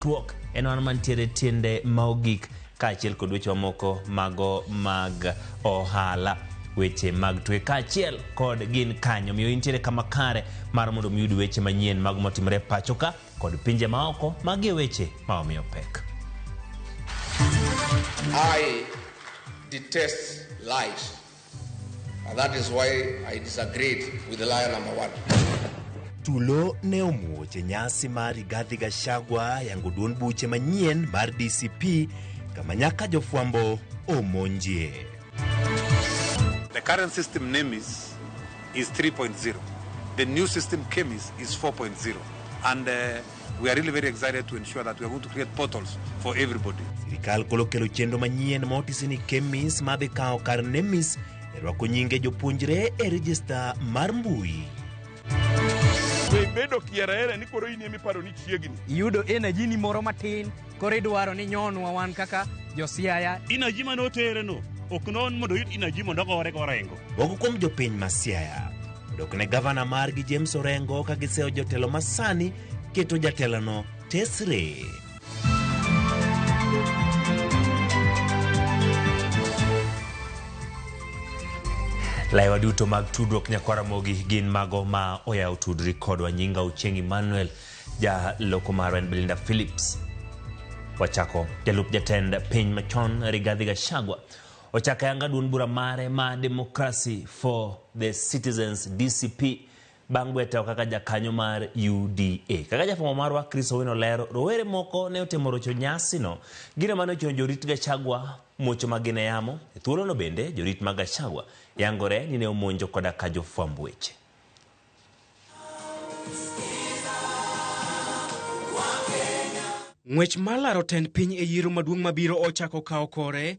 Tuok en wan mantiere tiende ma ogik kaachiel kod weche mamoko mago mag ohala weche mag tuke kaachiel kod gin kanyo omiyo intiere kama kare mar mondo mi uyud weche manyien mago motimore e pacho ka kod pinje maoko magi e weche ma omiyo pek. I detest lies. And that is why I disagreed with the liar number one. Tulo ne omuoch e nyasi mar Rigathi Gachagua yango duond buche manyien mar DCP kama nyaka jofwambo omonjie. The current system NEMIS is 3.0. The new system KEMIS is 4.0. And we are really very excited to ensure that we are going to create portals for everybody. Sirikal koro kelo chenro manyien ma otisi ni KEMIS madhi kawo kar NEMIS e rwako nyinge jopuonjre e rejista mar mbui. Be ibedo kieraera ni koro in ema iparo ni chiegni? Iyudo energy ni moro matin koro idwaro ni nyonwa wan kaka josiaya. Energy mane otere no ok non mondo oyud energy mondo ogore go Orengo. Moko kuom jopiny ma Siaya odok ne gavana margi James Orengo ka giseyo jotelo masani keto jatelono tesre. Laiwa duto mag tudruok nyakwar Ramogi gin mago ma oyawo tudri kodwa. Nyinga Ochieng' Emmanuel, jaloko marwa en Belinda Phillips. Wachako jalup jatend piny machon Rigathi Gachagua ochako ayanga duond bura mare ma Democracy for the Citizens DCP bang' gwe tao kaka jakanyo mar UDA. Kaka jafwambo marwa Chris Owino lero, rowere moko ne otemo rocho nyasino, gino mane ochuno jorit Gachagua muocho magina e yamo. E thuolono bende jorit mag Gachagua yangore ni ne omonjo koda ka jofwamb weche. Ng'wech mar laro tend piny e yiero maduong' mabiro ochako kawo kore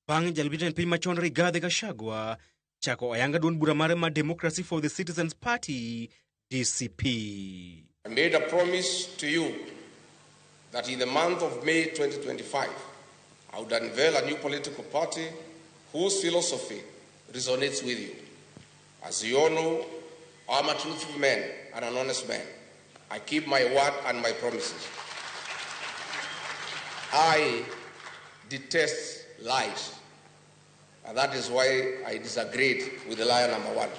bang' jalup jatend piny machon Rigathi Gachagua chako ayanga duond bura mare mar Democracy for the Citizens Party DCP. I made a promise to you that in the month of May 2025, I would unveil a new political party whose philosophy resonates with you. As you all know, I'm a truthful man and an honest man. I keep my word and my promises. I detest lies. And that is why I disagreed with the liar number one.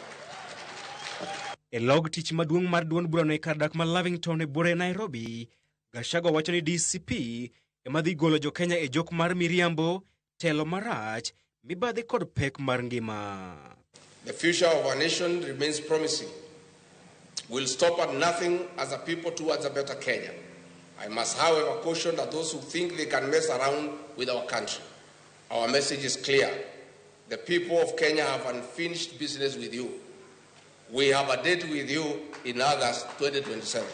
E log tich maduong' mar duond burano e kar dak ma Lavington e buore Nairobi, Gachagua wacho ni DCP ema dhi golo jo-Kenya e jok mar miriambo, telo marach, mibadhi kod pek mar ngima. The future of our nation remains promising. We'll stop at nothing as a people towards a better Kenya. I must, however, caution that those who think they can mess around with our country. Our message is clear. The people of Kenya have unfinished business with you. We have a date with you in August 2027.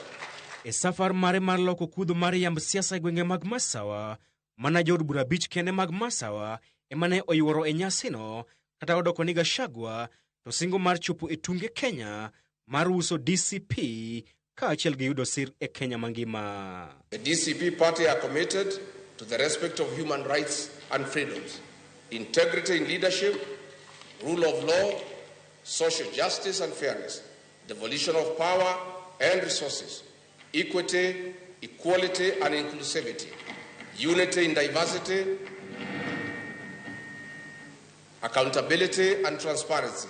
E safar mare mar loko kudho mar yamb siasa e gwenge mag Masawa, mana jood bura abich kende mag Masawa ema ne oyuoro e nyasino kata odoko ni Gachagua to singo mar chopo e tunge Kenya mar uso DCP kaachiel gi yudo sir e Kenya mangima. The DCP party are committed to the respect of human rights and freedoms, integrity in leadership, rule of law, social justice and fairness, devolution of power and resources, equity, equality and inclusivity, unity in diversity, accountability and transparency,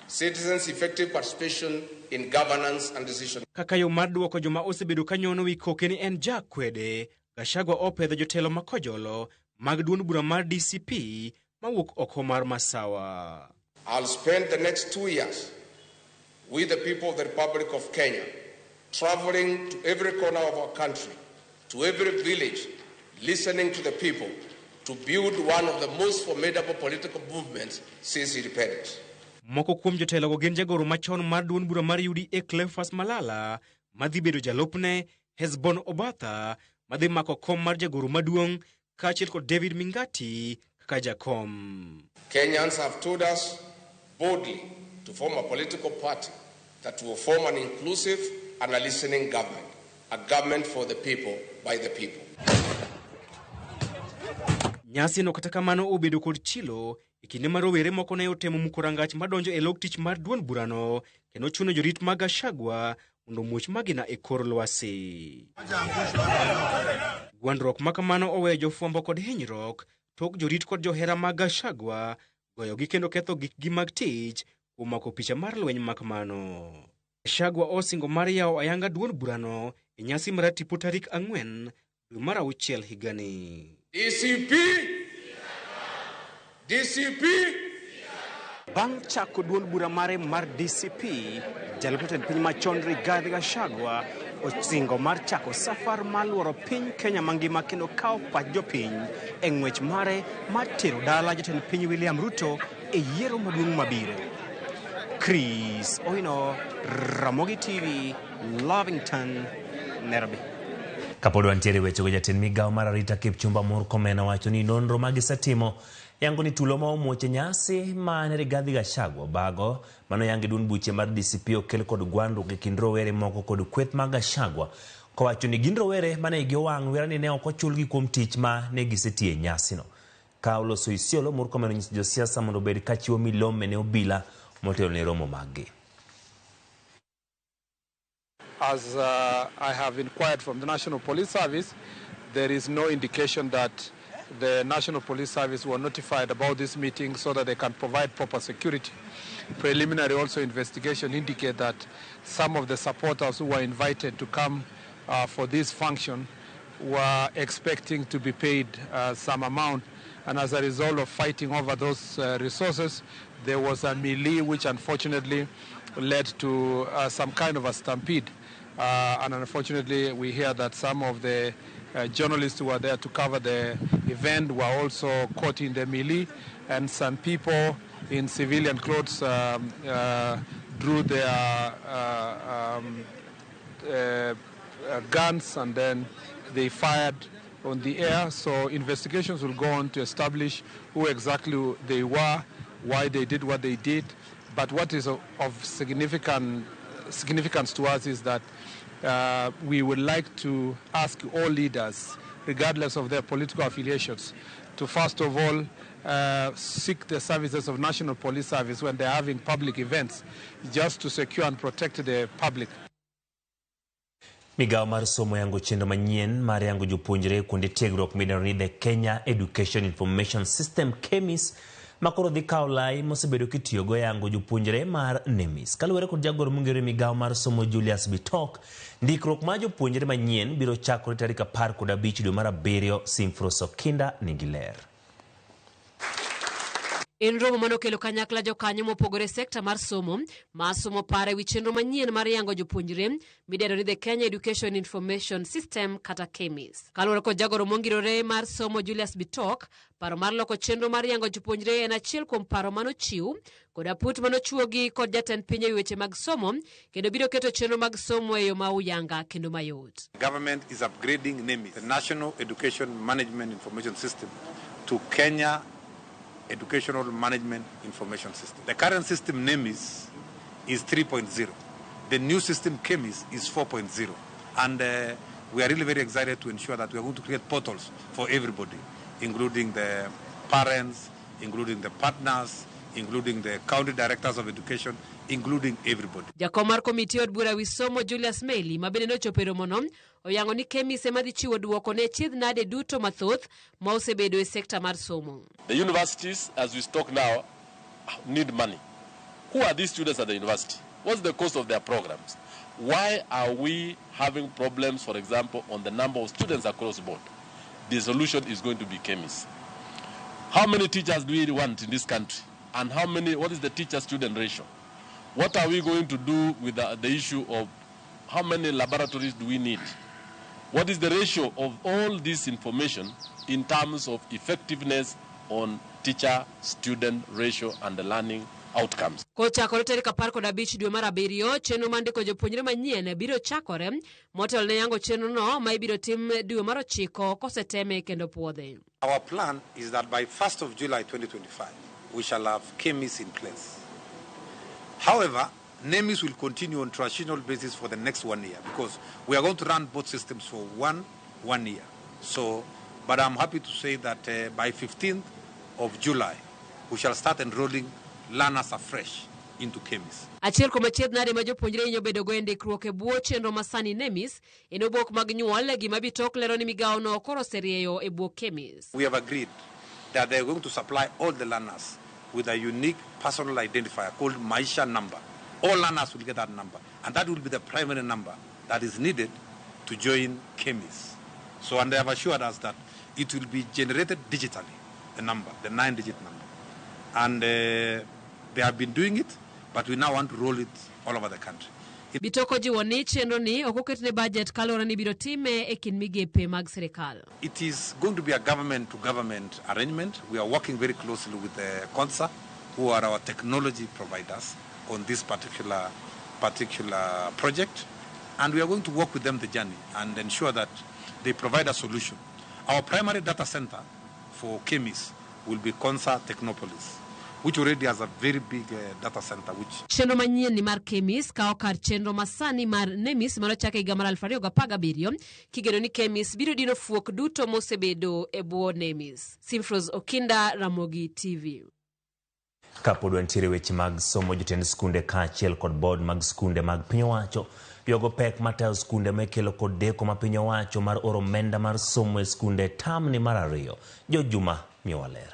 citizens' effective participation in governance and decision. Kaka yo mar duoko joma osebedo ka nyono wi koke ni en jakwede, Gachagua opedho jotelo ma kojolo mag duond bura mar DCP mawuok oko mar Masawa. I'll spend the next 2 years with the people of the Republic of Kenya, traveling to every corner of our country, to every village, listening to the people, to build one of the most formidable political movements since independence. Moko kuom jotelogo gin jagoro machon mar duond bura mar UDA Cleophas Malala madhi bedo jalupne, Hesbon Obatha madhi mako kom mar jagoro maduong' kaachiel kod David Mingati kaka jakom. Kenyans have told us boldly to form a political party that will form an inclusive and a listening government, a government for the people, by the people. Nyasi no kata kamano obedo kod chilo e kinde ma rowere moko ne otemo muko rangach madonjo e log tich mar duond burano kendo chuno jorit mag Gachagua mondo omuoch magina e kor lwasi. Gwandruok ma kamano oweyo jofwambo kod hinyruok tok jorit kod johera mag Gachagua goyogi kendo ketho gikgi mag tich kuom mako picha mar lweny ma kamano. Gachagua osingo mar yawo ayanga duond burano e nyasi mar tipo tarik 4 dwe mar 6 higani. DCP! DCP! Bang' chako duond bura mare mar DCP, jalup jatend piny machon Rigathi Gachagua osingo mar chako safar mar luoro piny Kenya mangima kendo kawo pach jopiny e ng'wech mare mar tero dala jatend piny William Ruto e yiero maduong' mabiro. Chris Owino, Ramogi TV, Lavington, Nairobi. Kapod wantiere wechego, jatend migawo mar arita Kipchumba Murkomen owacho ni nonro ma gisetimo yango ni tulo ma omuoch e nyasi mane Rigathi Gachagua obago mano yango e duond buche mar DCP okel kod gwandruok e kind rowere moko kod kweth mag Gachagua, kowacho ni gin rowere mane igi owang' wera ni ne ok ochulgi kuom tich ma ne gisetiyo e nyasino. Ka oloso Isiolo, Murkomen onyiso josiasa mondo obed kachiwo milome ne obila motelo ne romo maggi. As I have inquired from the National Police Service, there is no indication that the National Police Service were notified about this meeting so that they can provide proper security. Preliminary also investigation indicate that some of the supporters who were invited to come for this function were expecting to be paid some amount, and as a result of fighting over those resources, there was a melee which unfortunately led to some kind of a stampede. And unfortunately, we hear that some of the journalists who were there to cover the event were also caught in the melee, and some people in civilian clothes drew their guns and then they fired on the air. So investigations will go on to establish who exactly they were, why they did what they did. But what is of significance to us is that we would like to ask all leaders, regardless of their political affiliations, to first of all seek the services of National Police Service when they're having public events, just to secure and protect the public. Migawo mar somo yango chenro manyien mar yango jopuonjre kuonde tiegruok midendo ni The Kenya Education Information System, KEMIS, ma koro dhi kawo lai mosebedo kitiyogo yango jopuonjre mar NEMIS. Kaluwore kod jagoro mong'ere migawo mar somo Julius Bitok, ndikruok mar jopuonjre manyien biro chakore tarik 15 dwe mar 7. Simfros Okinda nigi ler. En romo manokelo kanyakla jokanyo mopogore e sekta mar somo ma somo paro ewi chenro manyien mar yango jopuonjre midendo ni The Kenya Education Information System kata KEMIS. Kaluwore kod jagoro mongirore mar somo Julius Bitok, paro mar loko chenro mar yango jopuonjre en achiel kuom paro manochiw kod aput manochuogi kod jatend piny ewi weche mag somo kendo biro keto chenro mag somo e yo ma uyanga kendo mayot. Government is upgrading NEMIS, the National Education Management Information System, to Kenya Educational Management Information System. The current system NEMIS is 3.0. The new system KEMIS is 4.0. And we are really very excited to ensure that we are going to create portals for everybody, including the parents, including the partners, including the county directors of education, including everybody. Jakom mar komiti od bura wi somo Julius Meli ma bende nochopo e romono oyango ni KEMIS ema dhi chiwo duoko ne chiedh nade duto mathoth ma osebedo e sekta mar somo. The universities, as we talk now, need money. Who are these students at the university? What's the cost of their programs? Why are we having problems, for example, on the number of students across the board? The solution is going to be KEMIS. How many teachers do we want in this country? And what is the teacher-student ratio? What are we going to do with the issue of how many laboratories do we need? What is the ratio of all this information in terms of effectiveness on teacher-student ratio and the learning outcomes? Kochakore tarik 15 dwe mar 7, chenro mar ndiko jopuonjre manyien biro chakore motelo ne yango chenrono ma ibiro tim dwe mar 9 koseteme kendo puodhe. Our plan is that by 1st of July 2025, we shall have KEMIS in place. However, NEMIS will continue on transitional basis for the next 1 year because we are going to run both systems for one year. But I'm happy to say that by 15th of July, we shall start enrolling learners afresh into KEMIS. Achiel kuom achiedh nade ma jopuonjre hinyo bedogo e ndikruok e bwo chenro masani NEMIS en obok mag nyuol, gima Bitok lero ni migawono koro oserieyo e bwo KEMIS. We have agreed that they are going to supply all the learners with a unique personal identifier called Maisha number. All learners will get that number, and that will be the primary number that is needed to join KEMIS. So, and they have assured us that it will be generated digitally, the number, the 9-digit number. And they have been doing it, but we now want to roll it all over the country. Bitok ojiwo ni chenro ni ok oketne budget kaluwore ni ibiro time e kind migepe mag sirikal. It is going to be a government-to-government arrangement. We are working very closely with the CONSA, who are our technology providers on this particular project. And we are going to work with them the journey and ensure that they provide a solution. Our primary data center for KEMIS will be CONSA Technopolis, which already has a very big data center. Which Chenro manyien ni mar KEMIS kawo kar chenro masani mar NEMIS manochak e higa mar 2017 kigeno ni KEMIS biro dino fuok duto mosebedo e bwo NEMIS. Simfros Okinda, Ramogi TV. Kapod wantiere weche mag somo, jotend skunde kaachiel kod board mag skunde mag piny owacho yogo pek matayo skunde mekelo kod deko ma piny owacho mar oro omenda mar somo e skunde tamni mar ariyo. George Juma miyowa ler.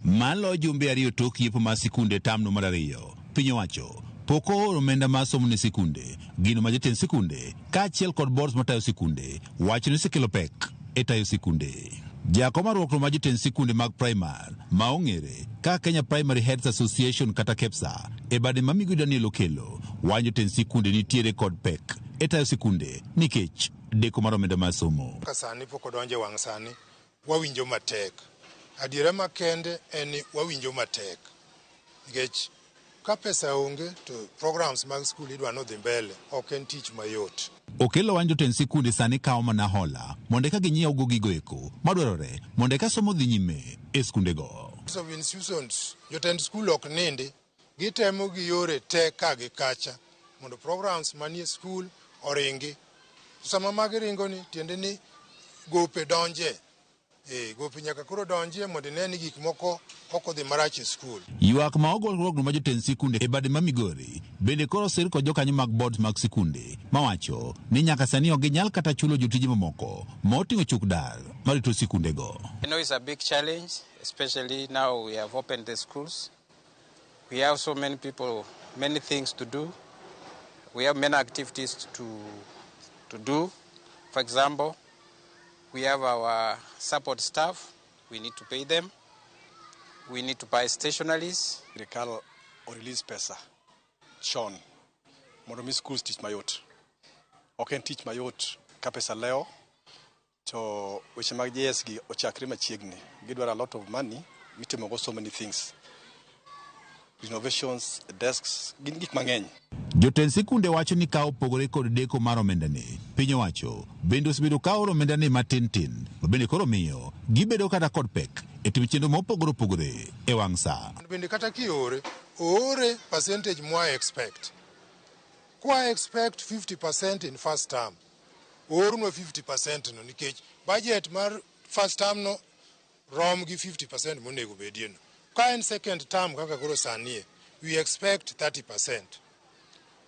Malo jumbe ariyo tok yepo mar sikunde tamno mar ariyo, piny owacho pok ooro omenda mar somo ne sikunde, gino ma jotend sikunde kaachiel kod boards matayo sikunde wacho ni osekelo pek e tayo sikunde. Jakom mar riwruok mar jotend sikunde mag primar ma ong'ere kaka Kenya Primary Heads Association kata KEPSA e bade ma Migosi Daniel Okello wacho jotend sikunde nitiere kod pek e tayo sikunde nikech deko mar omenda mar somo. Ka sani pok odonjo e wang' sani, wawinjo matek. Adiera makende en ni wawinjo matek nikech ka pesa onge to programs mag skul idwa nodhi mbele, ok en tich mayot. Okello wacho jotend sikunde sani kawo mana hola mondo eka ginyiew gigo eko madwarore mondo eka somo dhi nyime e skundego. So institutions, jotend skul ok nindi, gitemo gi yore te ka gi kacha mondo programs manie skul oringi. Sama magi ringo ni tiende ni gope donje. Gope nyaka koro donjie mondo ine ni gik moko ok odhi marach e skul. Ywak ma ogol riwruogno mar jotend sikunde e bade ma Migori bende koro osir kod jokanyo mag boards mag sikunde mawacho ni nyaka sani ok ginyal kata chulo jotije mamoko ma oting'o chuk dar marito sikundego. I know it's a big challenge, especially now we have opened the schools. We have so many people, many things to do. We have many activities to do. For example, we have our support staff. We need to pay them. We need to buy stationaries. Sirikal o release pesa chon mondo mi schools tich mayot. Ok en tich mayot ka pesa lewo to weche mag JS gi ochakre machiegni. Gidwaro a lot of money mitimogo so many things. Renovations, desks, gin gik mang'eny. Jotend sikunde wacho ni ka opogore kod deko mar omendani, piny owacho bende osebedo ka oro omendani matin tin, ma bende koro miyo gibedo kata kod pek e timo chenro mopogore opogore e wang' sa. Bende kata kiore, oore percentage mwa expect. Kwa expect 50% in first term, oornwa 50% no nikech budget mar first term no rom gi 50% monego bedie no. Ka en second term kaka koro sani, we expect 30%.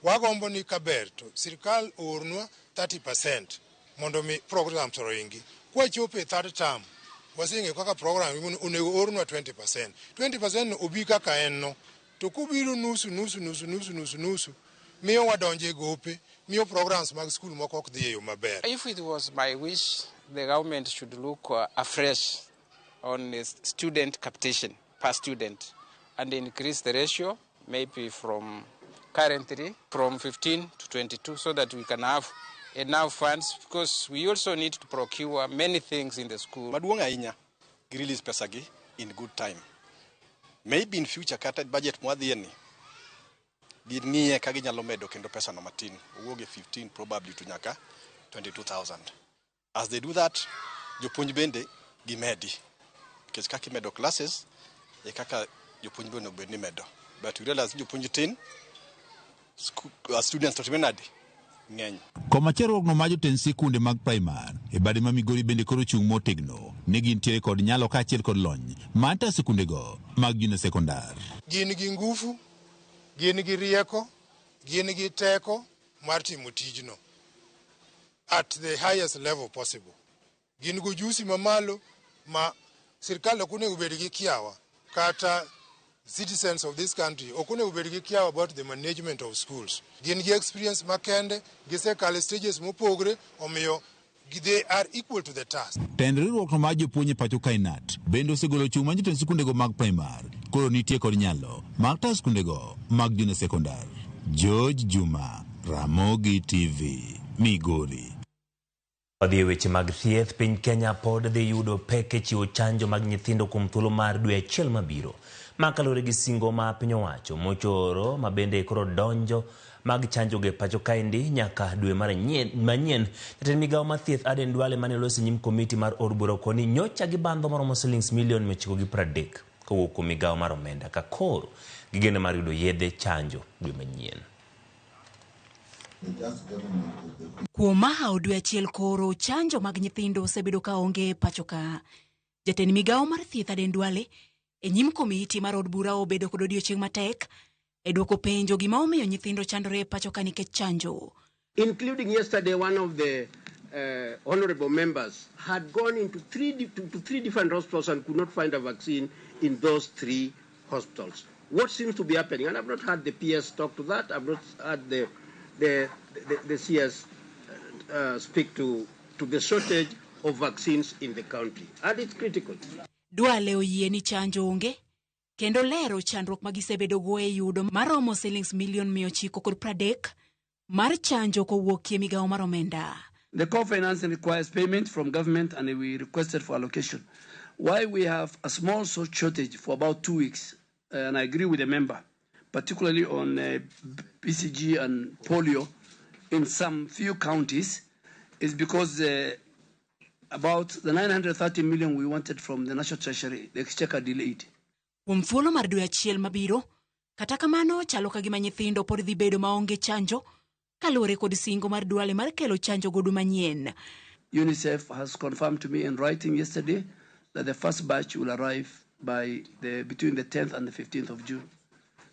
Wagombo ni kaber to sirikal oornwa 30% mondo mi program to ringi. Kwachopo e third term, waseng'eyo kaka program onego oornwa 20%. 20% no obi kaka en no, to kobiro nusu nusu nusu nusu nusu nusu, miyo wadonjo e gope, miyo programs mag skul moko ok dhi e yo maber. If it was my wish, the government should look afresh on the student capitation per student and increase the ratio maybe from currently from 15 to 22 so that we can have enough funds, because we also need to procure many things in the school. Maduong' ahinya gi release pesa gi in good time. Maybe in future kata budget mwadhiye ni ging'iye ka ginyalo medo kendo pesa no matin, owuog e 15 probably to nyaka 22,000. As they do that, jopuonj bende gimedi. Nikech kaka imedo classes, e kaka jopuonj bende onego bed ni imedo. But you realize jopuonj tin, students to time nade? Ng'eny. Komachielo riwruogno mar jotend sikunde mag primar e bade ma Migori bende koro chung' motegno ni gintiere kod nyalo kaachiel kod lony mar tayo sikundego mag junior secondar. Gin gi ngufu, Gin gi rieko, gin gi teko mar timo tijno at the highest level possible. Gin gi ujusi mamalo ma sirkal ok onego bed gi kiawa kata citizens of this country ok onego bed gi kiawa about the management of schools. Gin gi experience makende, gisekalo stages mopogre, omiyo they are equal to the task. Tend riwruok no mar jopuonj e pacho kae KNUT bende osegolo chung' mar jotend sikundego mag primar koro nitie kod nyalo mar tayo sikundego mag junior sekondar. George Juma, Ramogi TV, Migori. Wadhi e weche mag thieth, piny Kenya pod dhi yudo pek e chiwo chanjo mag nyithindo kuom thuolo mar dwe achiel mabiro. Ma kaluwore gi singo ma piny owacho mochoro ma bende koro donjo mag chanjo ge pacho kaendi nyaka dwe mar manyien. Jatend migawo mar thieth Aden Duale mane oloso e nyim komiti mar od bura okoni nyocha gibandho maromo silings milion 930 kowuok kuom migawo mar omenda ka koro gigeno mar yudo yedhe chanjo dwe manyien. Kuom mahawo dwe achiel koro chanjo mag nyithindo osebedo ka onge e pacho ka. Jatend migawo mar thieth Aden Duale e nyim komiti mar od bura obedo kod odiochieng' matek e dwoko penjo gima omiyo nyithindo chandore e pacho ka nikech chanjo. Including yesterday, one of the honorable members had gone into three different hospitals and could not find a vaccine in those three hospitals. What seems to be happening, and I've not had the PS talk to that, I've not had the CS speak to the shortage of vaccines in the country, and it's critical. Duale oyie ni chanjo onge kendo lero chandruok ma gisebedogo e yudo maromo silings milion 930 mar chanjo kowuok e migawo mar omenda. The co-financing requires payment from government, and we requested for allocation. Why we have a small shortage for about 2 weeks, and I agree with the member, particularly on BCG and polio in some few counties, is because about the 930 million we wanted from the National Treasury, the Exchequer delayed. Kuom thuolo mar dwe achiel mabiro, kata kamano chalo ka gima nyithindo pod dhi bedo maonge chanjo kaluwore kod singo mar Duale mar kelo chanjo godu manyien. UNICEF has confirmed to me in writing yesterday that the first batch will arrive by between the 10th and the 15th of June.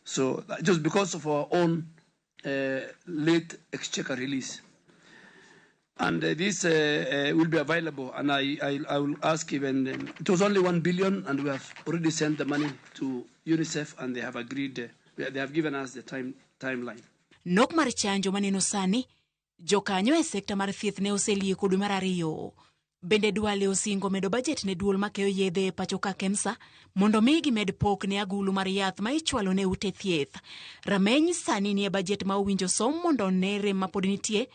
So just because of our own late Exchequer release. And this will be available, and I will ask even, it was only 1 billion, and we have already sent the money to UNICEF, and they have agreed, they have given us the timeline. Nok mar chanjo maneno sani, jokanyo e sekta mar thieth ne oselieko dwe mar ariyo. Bende Duale osingo medo bajet ne duol makeyo yedhe e pacho ka KEMSA mondo mi gimed pok ne agulu mar yath ma ichwalo ne ute thieth. Rameny sani nie bajet ma owinjo som mondo one rem ma pod nitie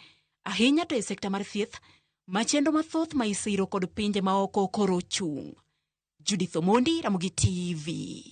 ahinya to e sekta mar thieth ma chenro mathoth ma isiro kod pinje ma oko koro chung'. Judith Omondi, Ramogi TV.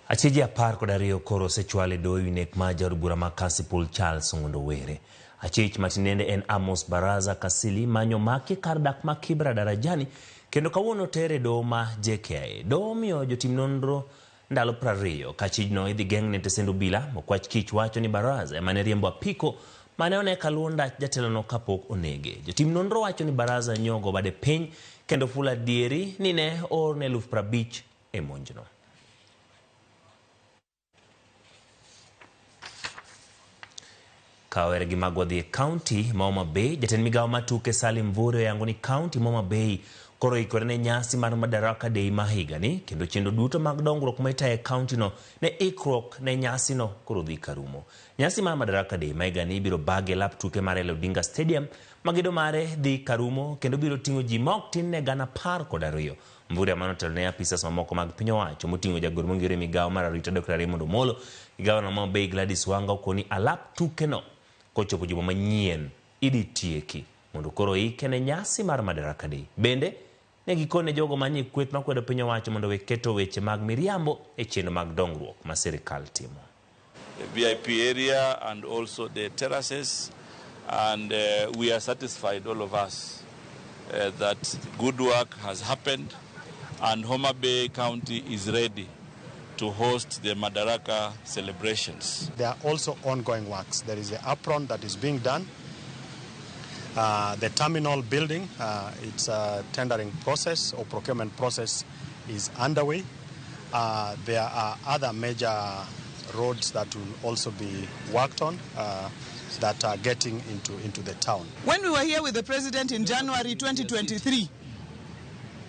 Achije 12 koro osechwal e doho ewi nek mar jaod bura ma Kasipul Charles Ong'ondo Were. Achich matinende en Amos Baraza Kasili manyo maki kar dak ma Kibra Darajani kendo kawuono tere doho ma JKIA. Doho omiyo jotim nonro ndalo 20 ka achijno idhi geng'ne tesend obila. Okwach kich wacho ni Baraza ema ne riembo apiko mane one kaluwo ndach jatelono kapok onege. Jotim nonro wacho ni Baraza nyogo bade piny kendo fulo adieri ni ne oorne 50,000 e monjno. Kawere gi magwa dhi e kaunti ma Homa Bay, jatend migawo mar tuke Salim Mvurya oyango ni kaunti ma Homa Bay koro oikore ne nyasi mar Madaraka Day ma higani kendo chenro duto mag dongruok ma itayo e kaunti no ne ikruok ne nyasino koro dhi karumo. Nyasi mar Madaraka Day ma higani ibiro bag e lap tuke mar Raila Odinga Stadium ma gedo mare dhi karumo kendo biro ting'o ji ma ok tin ne 12,000. Mvurya mane otelo ne apisas mamoko mag piny owacho moting'o jagoro mong'ere migawo mar arita Dr. Raymond Omolo gi gavana ma Homa Bay Gladys Wanga okoni alap tukeno kochopo juma manyien idhi tieki mondo koro ike ne nyasi mar Madaraka Day. Bende ne gikone jogo manie kweth makwedo piny owacho mondo we keto weche mag miriambo e chenro mag dongruok ma sirikal timo. The VIP area and also the terraces, and we are satisfied, all of us, that good work has happened and Homa Bay County is ready to host the Madaraka celebrations. There are also ongoing works. There is the apron that is being done. The terminal building, its tendering process or procurement process is underway. There are other major roads that will also be worked on that are getting into the town. When we were here with the president in January 2023,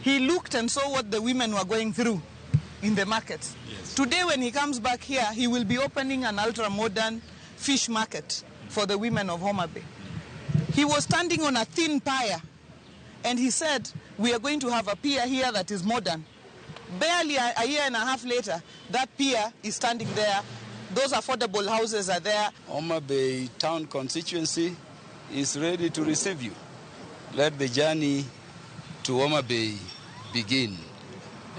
he looked and saw what the women were going through in the markets. Yes. Today, when he comes back here, he will be opening an ultra-modern fish market for the women of Homa Bay. He was standing on a thin pier, and he said, we are going to have a pier here that is modern. Barely a year and a half later, that pier is standing there. Those affordable houses are there. Homa Bay Town constituency is ready to receive you. Let the journey to Homa Bay begin.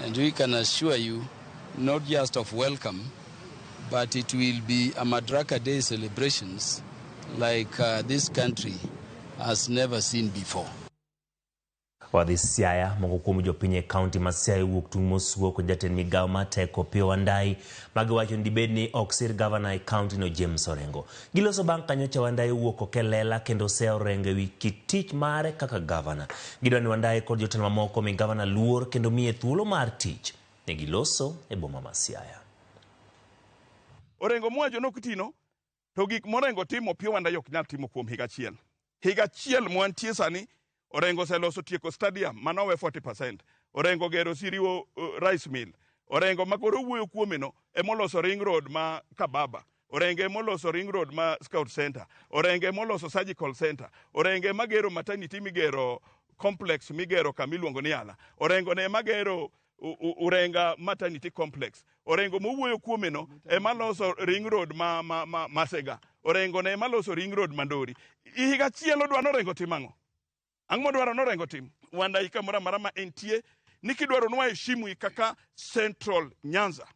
And we can assure you, not just of welcome, but it will be a Madaraka Day celebrations like this country has never seen before. Wadhi Siaya, moko kuom jopiny e kaunti ma Siaya wuok tung' mosuo kod jatend migawo mar teko Opiyo Wandayi magiwacho ni dibed ni ok sir gavana e kaunti no James Orengo. Giloso bang' kanyocha Wandayi owuok oko e lela kendo oseyo Orengo ewi kit tich mare kaka gavana. Gidwa ni Wandayi kod jotelo mamoko omi gavana luor kendo miye thuolo mar tich. Ne giloso e boma ma Siaya. Orengo mwacho nok tino, to gik morengo timo Opiyo Wandayi ok nyal timo kuom higa achiel. Higa achiel mwantie sani, Orengo oseloso tieko stadium manowe 40%. Orengo gero Siriwo rice mill. Orengo makoro wuoyo kuome no emoloso ring road ma Kababa. Orengo emoloso ring road ma Scout Center. Orengo emoloso surgical center. Orengo emagero maternity migero complex migero kamiluongo ni Yala. Orengo ne emagero Urenga maternity complex. Orengo mowuoyo kuome no emaloso ring road ma Masega. Orengo ne emaloso ring road Mandori. Higa achiel odwa norengo timang'o? Ang' modwaro norengo tim. Wandayi kamoro amora ma entie ni kidwaro nwa heshimu kaka Central Nyanza.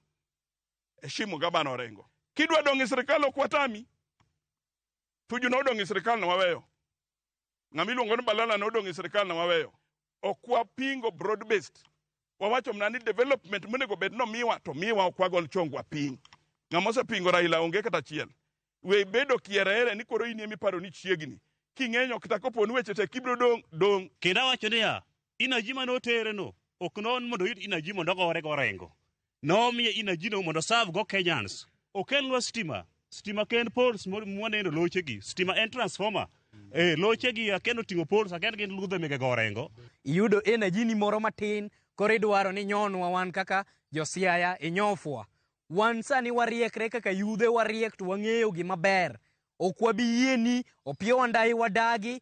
Heshimu gabana Orengo. Kidwa dong' e sirikal ok watami. Tuju nodong' e sirikal no waweyo. Ng'ama iluongo ni Balala nodong' e sirikal no waweyo. Ok wapingo broad based. Wawacho mana ni development monego bed no miwa to miwa ok wagol chongwa piny. Ng'ama osepingo Raila onge kata achiel. We bedo kierere ni koro in ema iparo ni chiegni. King'enyo kata kopo ni weche tek ibiro dong'. Kendo awacho niya, energy mane otere no ok non mondo oyud energy mondo ogore go Orengo. Nomiye energy no mondo serve go Kenyans. Okelnwa stima. Stima ken poles mwaneno lochegi. Stima en transformer. Lochegi aken oting'o poles aken gin ludhe mege go Orengo. Iyudo energy ni moro matin, koro idwaro ni nyonwa wan kaka jo Siaya inyofwa. Wan sani wariekre kaka yudhe wariek to wang'eyo gima ber. Ok wabi yie ni Opiyo Wandayi wadagi.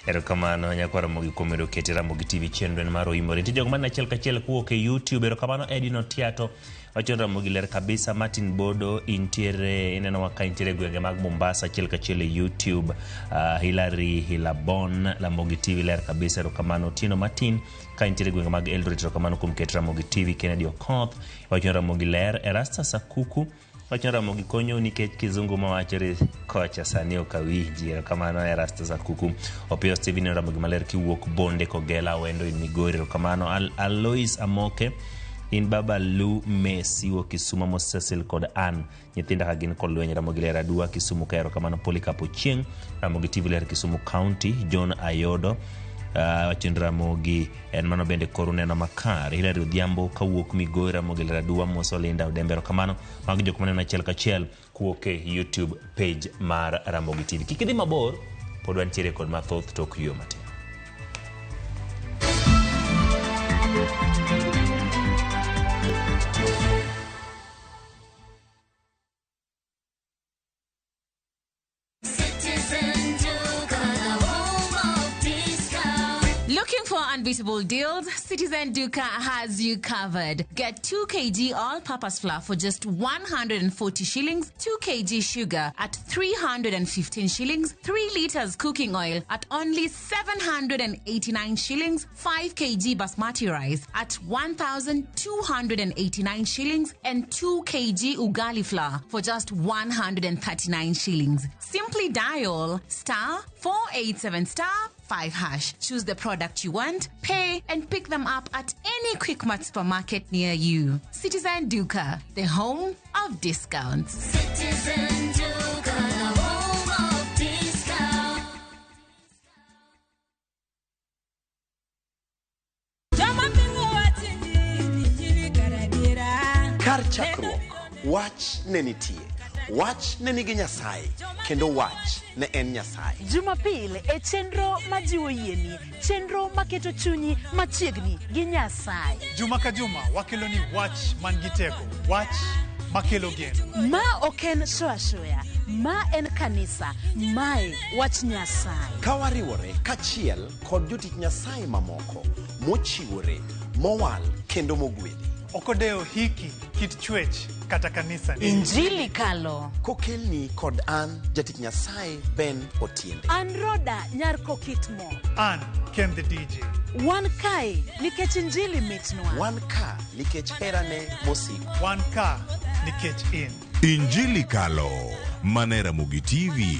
Erokamano nyakwar Ramogi kuom medo kete Ramogi TV chenro en mar Oimore. Nitie jogo maneno achiel kachiel kowuok e YouTube. Erokamano Edin Otiato wacho ni Ramogi ler kabisa. Martin Bodo intiere, inenowa ka intiere e gwenge mag Mombasa achiel kachiel e YouTube. Hilary Hilabon Ramogi TV ler kabisa. Erokamano Otieno Martin ka intiere e gwenge mag Eldoret. Erokamano kuom keto Ramogi TV. Kennedy Okoth wacho ni Ramogi ler. Erastus Akuku wacho ni Ramogi konyo nikech kizungu mawachore kocha sani ok awinji. Erokamano Erastus Akuku. Opiyo Steven Ramogi maler kiwuok Bonde Kogela Awendo in Migori. Erokamano Alois Amoke in Baba Lu Messi wuok Kisumu Mos Cecil kod Ann nyithinda ka gin kod lweny. Ramogi ler adua Kisumu ka. Erokamano Polycarp Ochieng Ramogi TV ler Kisumu County. John Ayodo wacho ni Ramogi en mano bende koro neno makare. Hilary Odhiambo kawuok Migori Ramogi ler adua Mos Olinda Odembe. Erokamano mago jok maneno achiel kachiel kowuok e YouTube page mar Ramogi TV. Kik idhi mabor, pod wantiere kod mathoth tok yueyo matin. Looking for unbeatable deals? Citizen Duka has you covered. Get 2 kg all-purpose flour for just 140 shillings, 2 kg sugar at 315 shillings, 3 liters cooking oil at only 789 shillings, 5 kg basmati rice at 1,289 shillings, and 2 kg ugali flour for just 139 shillings. Simply dial star 487 star 5 hash. Choose the product you want, pay, and pick them up at any Quickmart supermarket near you. Citizen Duka, the home of discounts. Citizen Duka, the home of discounts. Kar chakruok Wach ne nitie. Wach ne nigi Nyasaye, kendo Wach ne en Nyasaye. Jumapil e chenro majiwo yieni, chenro maketo chunyi machiegni gi Nyasaye. Juma ka juma wakeloni wach man gi teko, wach makelo geno. Ma ok en show ashoya, ma en kanisa, mae wach Nyasaye. Ka wariwore kachiel kod jotich Nyasaye mamoko mochiwore, mowal kendo mogwedhi. Ok odewo hiki, kit chwech kata kanisa ni. Injili kalo. Kokelni kod an jatich Nyasaye Ben Otiende. An Roda nyar Kokitmo. An Ken the DJ. Wan kae nikech injili mitnwa. Wan ka nikech herane mosiko. Wan ka nikech in. Injili Kalo, mana e Ramogi TV.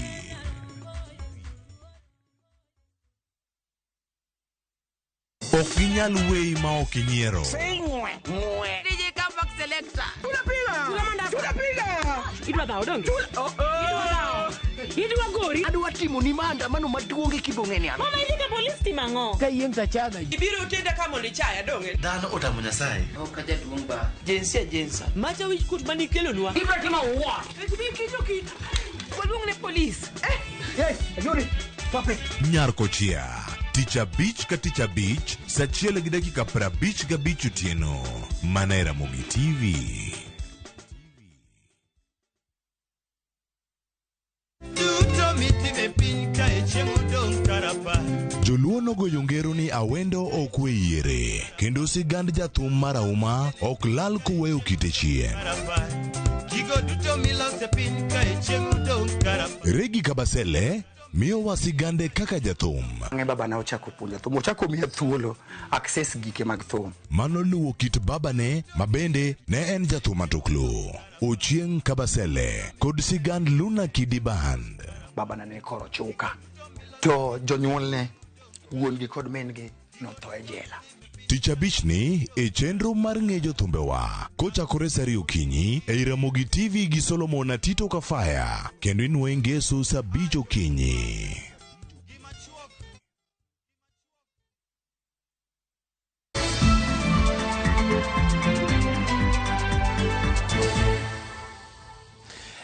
Ok ginyal weyi ma ok inyiero. DJ Comeback Selector. Tunapiga. Tunapiga. Idwa dhawo donge? Oh, oh. Idwa gori. Adwa timo ni maandamano maduong' e kibong'e ni an. Mama idhi ka polis timo ang'o? Ka yieng' tachaga. Ibiro tenda ka mondo ichaya donge? Dhano otamo Nyasaye. Ok ajaduong' ba. Jinsia jinsa. Macha wich kut mane ikelonwa. Ibiro timo what? Ibiro kito kit. Waluong ne polis. Eh. Hey, Ayuri. Stop it. Nyar Kochia, tich abich ka tich abich, sa achiel gi dakika 55 otieno, mana e Ramogi TV. Duto mitime piny kae chieng' odong' karapar. Joluo nogoyo ngero ni awendo ok we yiere, kendo sigand jathum marahuma ok lal koweyo kite chien. Karapar. Gigo duto miloso e piny kae chieng' odong' karapar. Regi Kabasele miyowa sigande kaka jathum. Bang'e babana ochako puonja thum, ochako miya thuolo access gike mag thum. Mano luwo kit babane ma bende ne en jathum matuklu. Ochieng' Kabasele kod sigand Luna Kidi Band. Babana ne koro chuka, to jonyuolne wuon gi kod min gi notho e jela. Tich abichni e chenro mar ng'e jothumbewa kochakore sa ariyo okinyi ei Ramogi TV gi Solomon Atito Kafaya kendo inwoye ngeso sa abich okinyi.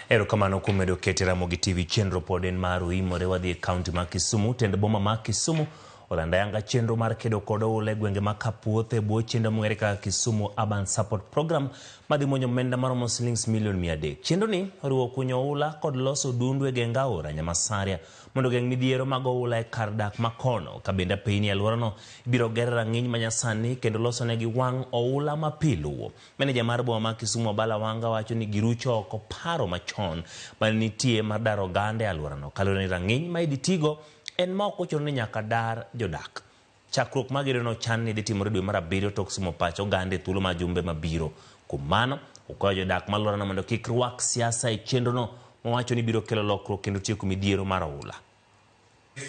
Erokamano kuom medo kete Ramogi TV chenro pod en mar oimore wadhi e kaunti ma Kisumu. Tend boma ma Kisumu olando ayanga chenro mar kedo kod oula e gwenge ma Kapuoth e bwo chenro mong'ere kaka Kisumu Urban Support Program madhi muonyo omenda maromo silings milion 300. Chenro ni oriwo kunyo oula kod loso dundu e geng aora Nyamasaria mondo ogeng' midhiero mag oula e kar dak ma kono. Ka bende apeyni e alworano ibiro ger rang'iny manyasani kendo losonegi wang' oula ma pi luwo. Meneja mar boma ma Kisumu Abala Wanga wacho ni girucho oko paro machon mane nitie mar daro oganda e alworano kaluwore ni rang'iny ma idhi tigo en ma ok ochuno ni nyaka dar jodak. Chakruok mar gedono ochan ni dhi timore dwe mar abiriyo tok somo pach oganda e thuolo mar jumbe mabiro. Kuom mano, okwayo jodak ma alworano mondo kik rwak siasa e chenrono mowacho ni biro kelo lokruok kendo tieko midhiero mar oula.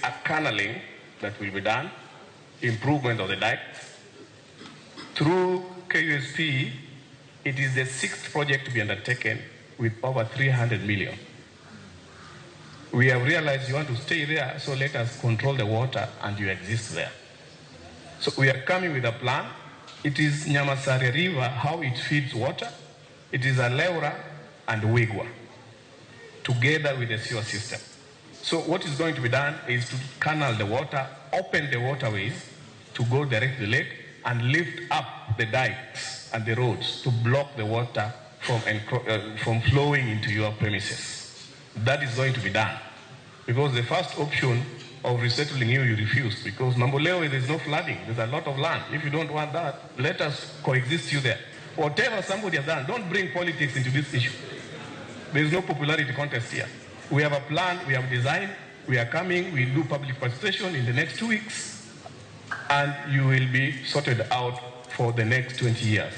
A canalling that will be done, improvement of the dike. Through KUSP, it is the 6th project to be undertaken with over 300 million. We have realized you want to stay there, so let us control the water and you exist there. So we are coming with a plan. It is Nyamasaria River, how it feeds water. It is Aleura and Wigwa, together with the sewer system. So what is going to be done is to canal the water, open the waterways to go direct to the lake, and lift up the dikes and the roads to block the water from flowing into your premises. That is going to be done. Because the first option of resettling you, you refused. Because Mamboleo, there is no flooding. There's a lot of land. If you don't want that, let us coexist you there. Whatever somebody has done, don't bring politics into this issue. There is no popularity contest here. We have a plan, we have designed, we are coming, we do public participation in the next 2 weeks, and you will be sorted out for the next 20 years.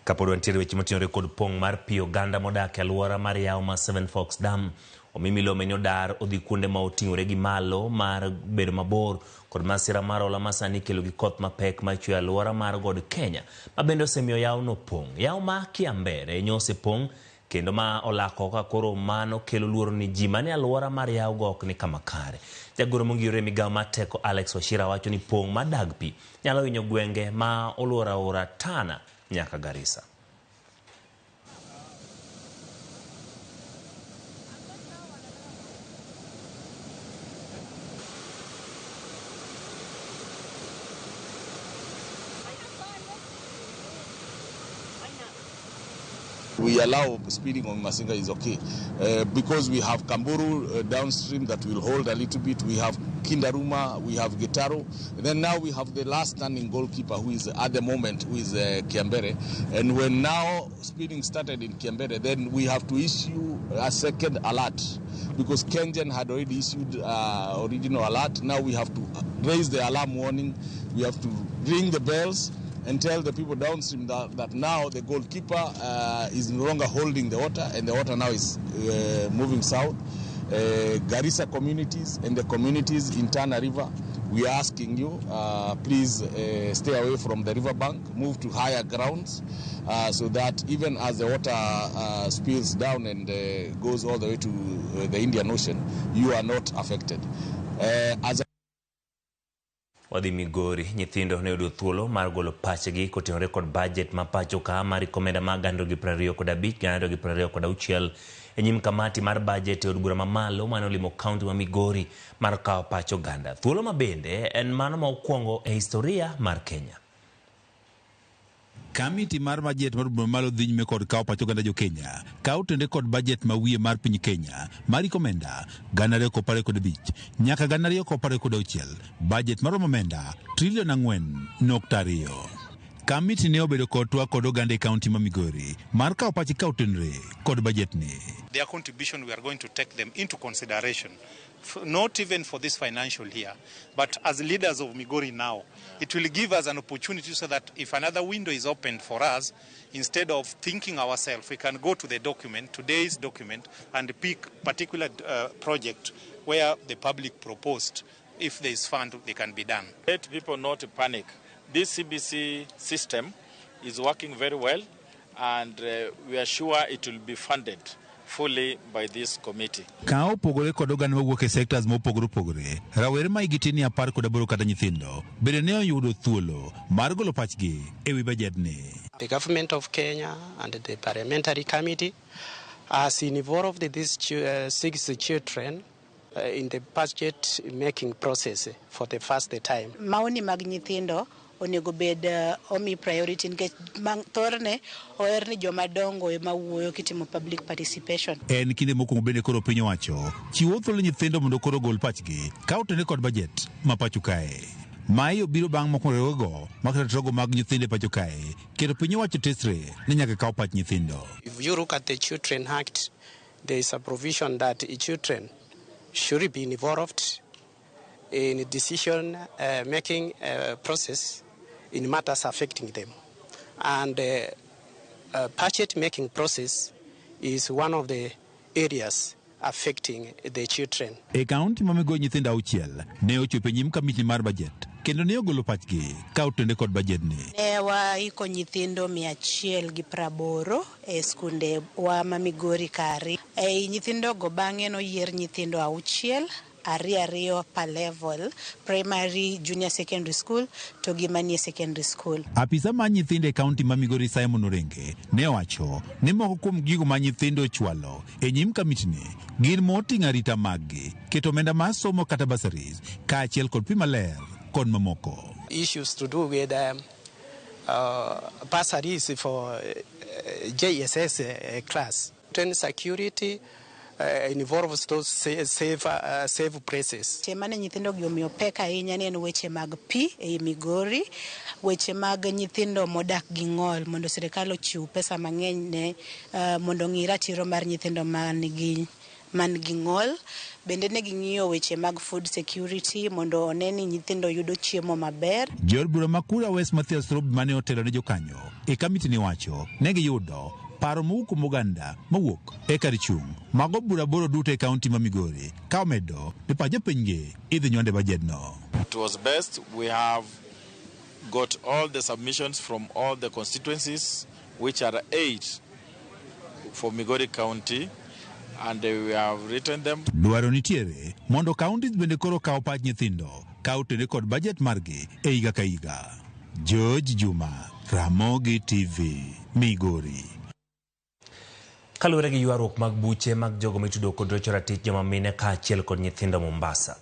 Kapod wantiere weche motenore kod pong' mar pi oganda modak e alwora mar yawo ma Seven Forks Dam omi milome ni odar odhi kuonde ma oting'ore gi malo mar bedo mabor kod masira mar ola ma sani ikelo gi koth mapek ma chwe e alwora mar God Kenya ma bende osemiyo yawono pong'. Yawo ma Kiambere nyo osepong' kendo ma olako ka koro mano kelo luoro ni ji manie alwora mar yawogo ok ni kama kare. Jagoro mongirore e migawo mar teko Alex Wachira wacho ni pong' mar dag pi nyalo hinyo gwenge ma oluoro aora Tana nyaka Garissa. We allow speeding on Masinga is okay because we have Kamburu downstream that will hold a little bit. We have Kindaruma, we have Gitaro. And then now we have the last standing goalkeeper who is at the moment, who is Kiambere. And when now speeding started in Kiambere, then we have to issue a second alert because Kengen had already issued original alert. Now we have to raise the alarm warning. We have to ring the bells and tell the people downstream that now the goalkeeper is no longer holding the water, and the water now is moving south. Garissa communities and the communities in Tana River, we are asking you, please stay away from the riverbank, move to higher grounds, so that even as the water spills down and goes all the way to the Indian Ocean, you are not affected. As Wadhi Migori, nyithindo ne oyudo thuolo mar golo pachgi kotenore kod bajet ma pacho ka mar omenda mag 2025 2026 e nyim kamati mar bajet e od bura mamalo mane olimo kaunti ma Migori mar kawo pach oganda. Thuolo ma bende en mano ma okwongo e historia mar Kenya. Kamiti mar bajet mar bura mamalo dhi nyime kod kawo pach oganda jo Kenya ka otende kod bajet ma wiye mar piny Kenya mar omenda 2025 nyaka 2026, bajet maromo omenda trilion 4.2. Kamiti ne obedo kod twak kod oganda e kaunti ma Migori mar kawo pach ka otenre kod bajet ni. Their contribution, we are going to take them into consideration, not even for this financial year, but as leaders of Migori now, it will give us an opportunity so that if another window is opened for us, instead of thinking ourselves, we can go to the document, today's document, and pick particular project where the public proposed. If there is fund, they can be done. Let people not panic. This CBC system is working very well, and we are sure it will be funded fully by this committee. Ka opogore kod oganda mawuok e sectors mopogore opogore, rawere ma higi tin ni 18 kata nyithindo bende ne oyudo thuolo mar golo pachgi e wi bajet ni. The government of Kenya and the parliamentary committee has involved these 6 children in the budget making process for the first time. Maoni mag nyithindo onego bed omi priority nikech thorne oher ni joma dongo ema wuoyo kitimo public participation. En kinde mokwongo bende koro piny owacho chiwo thuolo nyithindo mondo koro ogol pachgi ka otene kod bajet ma pacho kae. Mae obiro bang' mokwongo go maketo mag nyithindo e pacho kae keto piny owacho tesre ni nyaka kaw pach nyithindo. If you look at the Children Act, there is a provision that children should be involved in decision making process in matters affecting them. And budget making process is one of the areas affecting the children. E kaunti ma Migori nyithindo 6 ne ochopo e nyim kamiti mar bajet kendo ne ogolo pachgi ka otende kod bajet ni. Ne waiko nyithindo 180 e skunde wa ma Migori kari. E nyithindogo bang'e noyier nyithindo 6, 2 per level, primary, junior secondary school to gi manie secondary school. Apisa mar nyithindo e kaunti ma Migori Simon Orenge ne owacho ni moko kuom gigo ma nyithindo ochwalo e nyim kamiti ni gin moting'o arita maggi, keto omenda mar somo kata bursaries, kaachiel kod pi maler kod mamoko. Issues to do with bursaries for JSS class. Security involves those safe places. Weche mane nyithindo gi omiyo pek ahinya ne en weche mag pi ei Migori, weche mag nyithindo modak gi ng'ol mondo sirikal ochiw pesa mang'eny ne mondo ong'i ratiro mar nyithindo man gi ng'ol. Bende ne ging'iyo weche mag food security mondo one ni nyithindo yudo chiemo maber. Jood bura ma Kura West Mathias Robi mane otelo ne jokanyo e kamiti ni wacho ne giyudo paro mowuok kuom oganda mawuok e kar chung' mago bura 8 duto e kaunti ma Migori ka omedo ni pach jopinygi idhi nywande bajedno. It was best we have got all the submissions from all the constituencies, which are 8 for Migori County, and we have written them. Dwaro nitiere mondo counties bende koro kaw pach nyithindo ka otene kod bajet margi e higa ka higa. George Juma, Ramogi TV, Migori. Kaluwore gi ywaruok mag buche mag jogo mitudo kod rocho ratich joma mine kaachiel kod nyithindo Mombasa.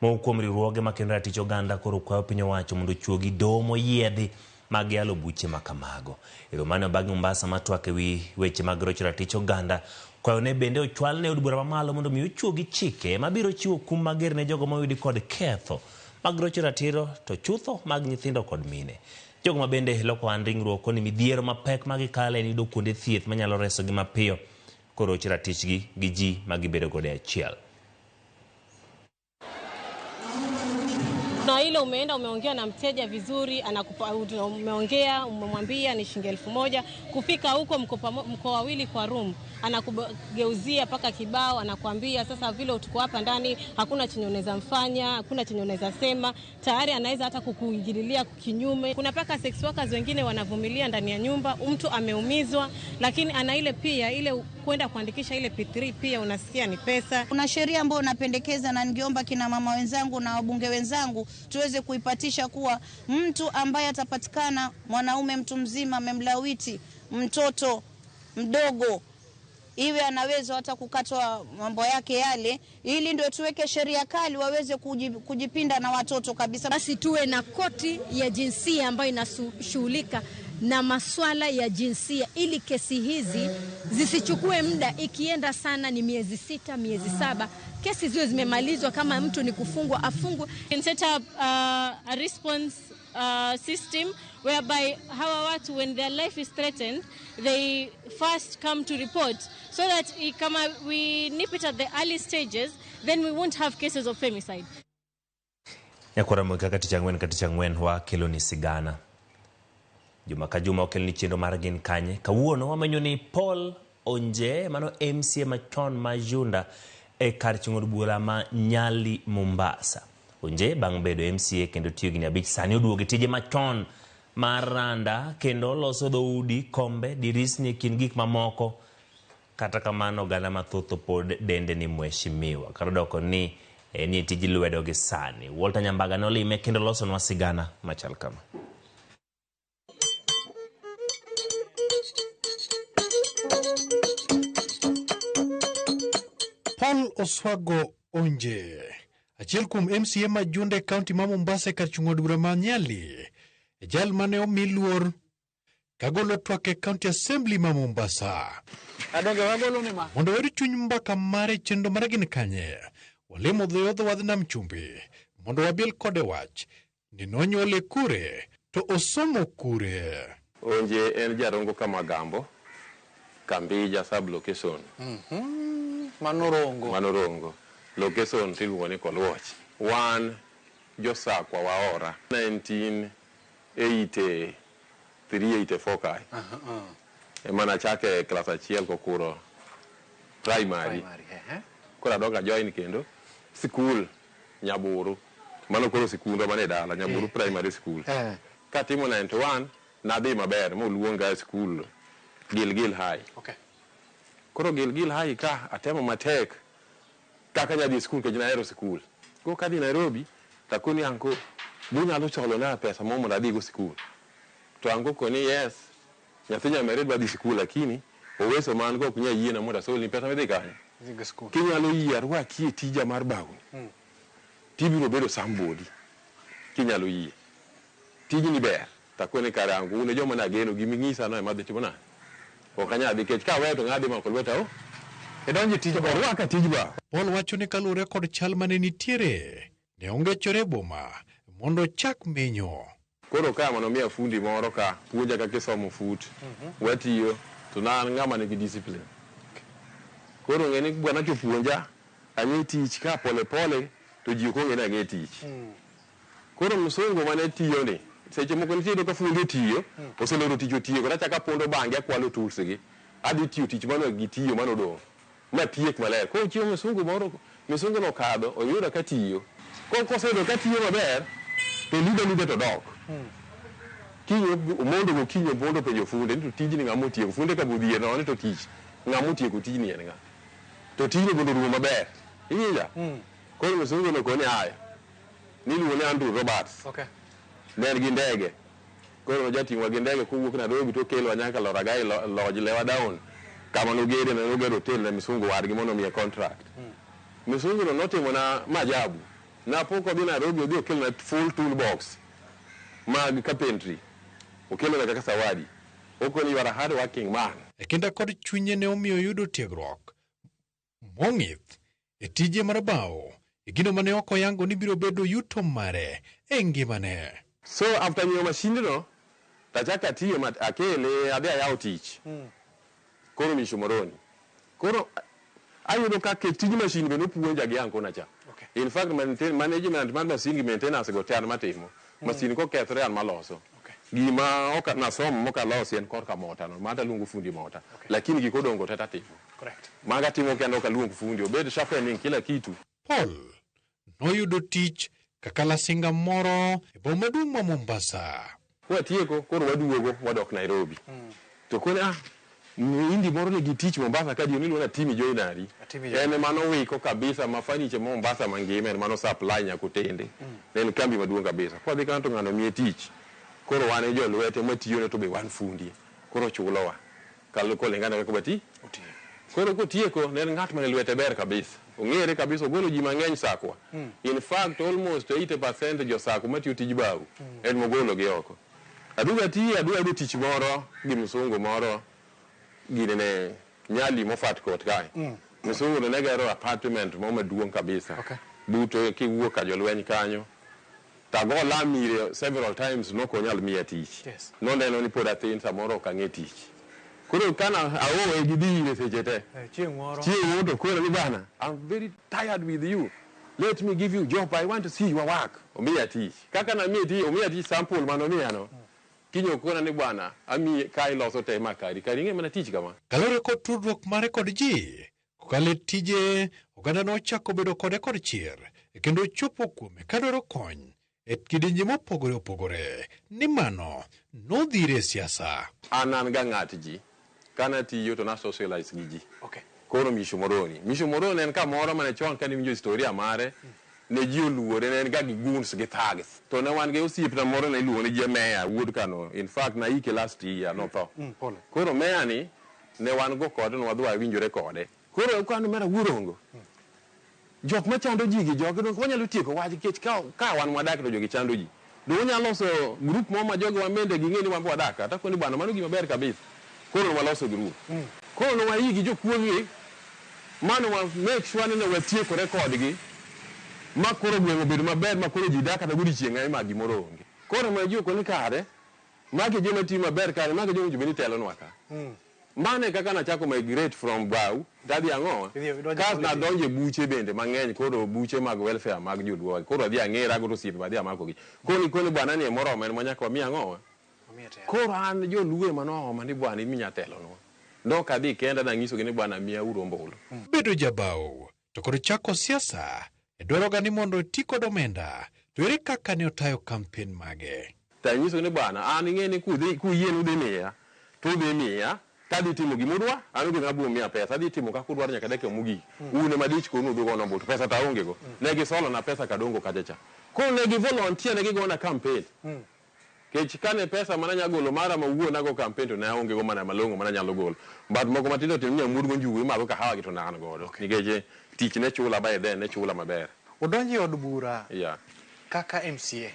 Moko kuom riwruoge makendo ratich oganda koro kwayo piny owacho mondo ochuogi doho moyiedhi mag yalo buche ma kamago. E romo mane obag Mombasa matwak e wi weche mag rocho ratich oganda, kwayo ne bende ochwal ne od bura mamalo mondo mi ochuogi chike mabiro chiwo kum mager ne jogo moyudi kod ketho mag rocho ratiro to chutho mag nyithindo kod mine. Jogo ma bende loko ohand ringruok koni midhiero mapek ma gikale en yudo kuonde thieth manyalo resogi mapiyo koroch ratichgi gi ji ma gibedo godo e achiel. Na ile umeenda umeongea na mteja vizuri, anakupa, umeongea umemwambia ni shilingi 1000. Kufika huko mko wawili kwa room, anakugeuzia paka kibao, anakuambia sasa vile tuko hapa ndani hakuna chenye unaweza mfanya, hakuna chenye unaweza sema, tayari anaweza hata kukuingililia kinyume. Kuna paka sex workers wengine wanavumilia ndani ya nyumba, mtu ameumizwa, lakini ana ile pia ile kwenda kuandikisha ile P3 pia unasikia ni pesa. Kuna sheria ambayo napendekeza na ningeomba kina mama wenzangu na wabunge wenzangu tuweze kuipatisha kuwa mtu ambaye atapatikana mwanaume mtu mzima amemlawiti mtoto mdogo, iwe anaweza hata kukatwa mambo yake yale, ili ndio tuweke sheria kali waweze kujipinda na watoto kabisa. Basi tuwe na koti ya jinsia ambayo inashughulika na maswala ya jinsia, ili kesi hizi zisichukue muda. Ikienda sana ni miezi 6, miezi 7, kesi ziwe zimemalizwa. Kama mtu ni kufungwa afungwe. Can set up a response system whereby hawa watu when their life is threatened they first come to report, so that kama we nip it at the early stages then we won't have cases of femicide. Nyakwara Moika kata tich ang'wen ka tich ang'wen wakeloni sigana. Juma ka juma okelni chenro mar Gin Kanye. Kawuono wamenyo ni Paul Onje, mano MCA machon ma Junda e kar chung' od bura ma Nyali Mombasa. Onje bang' bedo MCA kendo tiyo higni 5 sani oduogo e tije machon mar randa kendo loso dhoudi, kombe, dirisni e kind gik mamoko. Kata kamano oganda mathoth pod dende ni mheshimiwa. Kata odoko ni enie tij lwedo gi sani. Walter Nyambaga nolime kendo losonwa sigana machal kama. Paul Oswago Onje, achiel kuom MCA ma Junda e kaunti ma Mombasa e kar chung' od bura ma Nyali, e jal mane omi luor kagolo twak e County Assembly ma Mombasa. Mondo wayud chuny mbaka mare chenro mare Gin Kanye, walimo dho wadh nam chumbi mondo wabil kode wach ni nonyuole kure to osomo kure. Onje en jarongo Kamagambo, Kambija sub location. Mano Mano Rongo. Location tiluongo ni Koluoch. Wan josakwa waora 1983 84 kae. Ema nachake klas 1 kokuro primary. Koro adok a join kendo sikul Nyaburu. Mano koro sikundwa mane dala Nyaburu Primary School. Katimo 91 nadhi maber moluonga e skul Gilgil High. Koro Gilgil High ka atemo matek kaka nyadhi skul nikech nahero skul. Koro kadhi Nairobi takoni anko bunyalo cholo na pesa moro mondo adhigo skul. To anko koni yes, nyathi nyamere dwa dhi skul lakini oweso man go ok nyal yiena mondo asolni pesa midhi kanye. Kinyalo yie arwaki e tija mar bawni, tibiro bedo somebody. Kinyalo yie. Tijni ber. Takoni kare anko un e joma nageno giming'isa no ema adhi timo nade. Ok anyal dhi nikech kaweyo to ng'a dhi mako lweta o. Idonjo e tij bao. Orwaka tij bao. Paul wacho ni kaluwore kod chal mane nitiere, ne ongechore e boma mondo ochak menyo. Koro ka manomiya fundi moro ka puonja kaka isomo fut, watiyo to na an ng'ama nigi discipline. Koro ng'e ni bwana chopuonja ang'e tich ka pole pole to ji ok ong'e ni ang'e tich. Koro msungu mane tiyo ni seche moko nitie ka fundi otiyo, oseloro tich otieko, tachako apondo bange akwalo tools gi. Adhi tiyo tich mane gitiyo mane odong'. Matiek maler. Koro chieng' msungu moro, msungu nokadho, oyuda katiyo. Koro koseyudo katiyo maber, to luda luda to dok. Kiny omondo gokinyi opondo penjo funde ni to tijni ng'ama otieko. Funde ka bodhier nono ni to tich ng'ama otieko tijni en ng'a. To tijni mondo orumo maber. Iwinja? Koro msungu no koni aya. Niluongo ni Andrew Roberts. Ne en gi ndege. Koro nojating'owa gi ndege kowuok Nairobi to okelowa nyaka Loragai Lodge Lewa Down. Kama nogede ne nogero hotel ne msungu wadgi mondo omiye contract. Msungu no notimo na maajabu. Napok odhi Nairobi odhi okelona full toolbox mag carpentry. Okelo na kaka zawadi. Okoni you are a hard working man. E kinda kod chunye ne omiyo oyudo tiegruok mong'ith e tije mar bao e gino mane ok oyango ni biro bedo yuto mare e ngimane. So after nyiewo mashindno tachako atiyo ma akele adhi ayawo tich. Koro Mishomoroni. Koro ayudo ka tij mashin be nopuonja gi ankona cha. In fact management mar masin gi maintenance go te an matimo. Masin kokethore an maloso. Gima ok nasomo mok alosi en korka mota no, mano taluongo fundi mota. Lakini gik odong' go te tatimo. Mago atimo kenda ok aluong fundi, obed sharpening kila kitu. Paul noyudo tich kaka lasinga moro e boma maduong' ma Mombasa. Kwatieko koro waduogo wadok Nairobi. To kone Mhindi moro nigi tich Mombasa ka jioni iluongo ni Atimi Joinari. En ema nowiko kabisa ma furniture ma Mombasa mangima en mano supply nyaka otende. Ne en kambi maduong' kabisa. Kwadhi kanyo to ng'ano miye tich. Koro wan e jolwete matiyone to be wan fundi. Koro chulowa. Kolingana kaka wati. Koro kotieko ne en ng'at mane lwete ber kabisa. Ong'ere kabisa ogolo ji mang'eny sakwa. In fact almost 80% jo sako matiyo tij bao en mogolo gi oko. Aduogo atiyo aduogo ayudo tich moro gi msungu moro gine ne Nyali Moffat Court kae. Msungu no ne gero apartment moro maduong' kabisa. But kiwuok ka jolweny kanyo. Tago lam ire several times nok onyal miya tich. Noneno ni pod athin samoro ok ang'e tich. Koro kana aowe gi dhi ire seche te. Chieng' moro. Chieng' moro to koro ni bana, I'm very tired with you. Let me give you job. I want to see your work. Omiya tich. Kaka namiye tich, omiya tich sample manomiya no. Kiny okona ni bwana, amiyi ka iloso te ma kari. Kari ing'e mana tich kama. Kaluwore kod tudruok mare kod ji, kokalo e tije, oganda nochako bedo kode kod chir kendo chopo kuome kadwaro kony e kidienje mopogore opogore ni mano nodhire e siasa. An an ga ng'at ji. Kana tiyo to na socialize gi ji. Koro Mishomoroni. Mishomoroni en kamoro mane chon kane iwinjo historia mare, ne ji oluore, ne en ga gi goons gi thugs. To ne wan gi osiepna moro ne iluongo ni Jemeya wuod Kano. In fact naike last year notho. Koro meya ni ne wan go kode ne wadhi wawinjore kode. Koro kane mera wuorongo. Jok machando ji gi jogi donge wanyalo tieko wach nikech ka wan wadak to jogi chando ji. Donge wanyalo loso group moro ma jogi wan bende ging'e ni wan be wadak ka. Takoni bwana mano gima ber kabisa. Koro waloso group. Koro ne wayi gi jokuoge mane wa make sure ni ne watiekore kodgi ma koro gweng' obedo maber ma koro ji dak kata godiochieng' ae ma gimoro onge. Koro ma ji okoni kare, magi joma tiyo maber kare, magi joma owinjo bed ni telonwa ka. Mano e kaka nachako migrate from Bau tadhi ang'o kas nadonjo e buche bende mang'eny koro buche mag welfare mag joluo koro adhi ang'era go to osiepe adhi amako gi. Koro nikoni bwana ni moromo en manyaka wami ang'o. Koro an joluo ema nooma ni bwana in minya telonwa. Nok adhi kenda nanyisogi ni bwana miya uru ombulu. Bedo jabao to kod chako siasa dwaroga ni mondo oti kod omenda to ere kaka ne otayo kampen mage. Tanyisogi ni bwana an ing'e ni kuyie ni udhi miya to udhi miya tadhi timo gimudwa an onge ng'ama biro miya pesa adhi timo kaka udwaro nyaka dakika mogik. Un ema dich kodu udhi ugo ombulu to pesa to aonge go. Ne gisolo na pesa kadongo kacha cha. Koro ne gi volunteer ne gigona campaign. Kech kane pesa mana nya golo mara mawuon ago campaign to ne aonge go mana malong'o mana nyalo golo. But moko matindo tindo minya muod go njugu imadho kahawa gi to ne an godo. Nikech tich ne chula by then ne chula maber. Udonjo e od bura kaka MCA.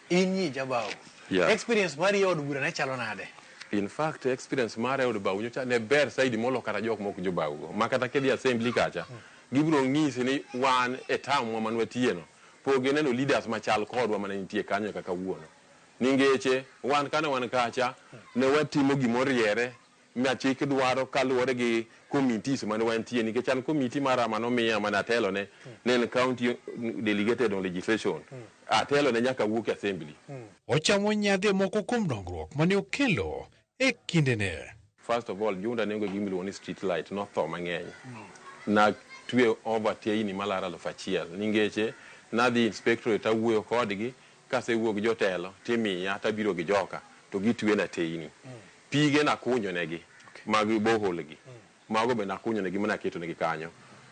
In nyi jabao. Experience mari e od bura ne chalo nade? In fact experience mara e od bau nyocha ne ber saidi molo kata jok mok jobau go. Ma kata kidhi assembly kacha, gibiro ng'isi ni wan e term wa mane watiye no, pok gineno leaders machal kodwa mane nitie kanyo kaka kawuono. Ningeche wan kane wan kacha ne watimo gimoriere ma chik dwaro kaluwore gi committees mane wantie nikech an committee mara manomiya mane atelone ne en county delegated on legislation. Atelone nyaka wuok e assembly. Ochamo nyadhi moko kuom dongruok mane okelo e kindene. First of all, Junda ne onge gi gima iluongo ni street light, notho mang'eny. Natwe over teyni malaro 1000 ningeche nadhi inspectorate awuoyo kodgi kasewuoyo gi jotelo timiya tabiro gi joka to gitwena teyni. Pige nakunyo negi mag borehole gi. Mago be nakunyo negi mana keto negi kanyo.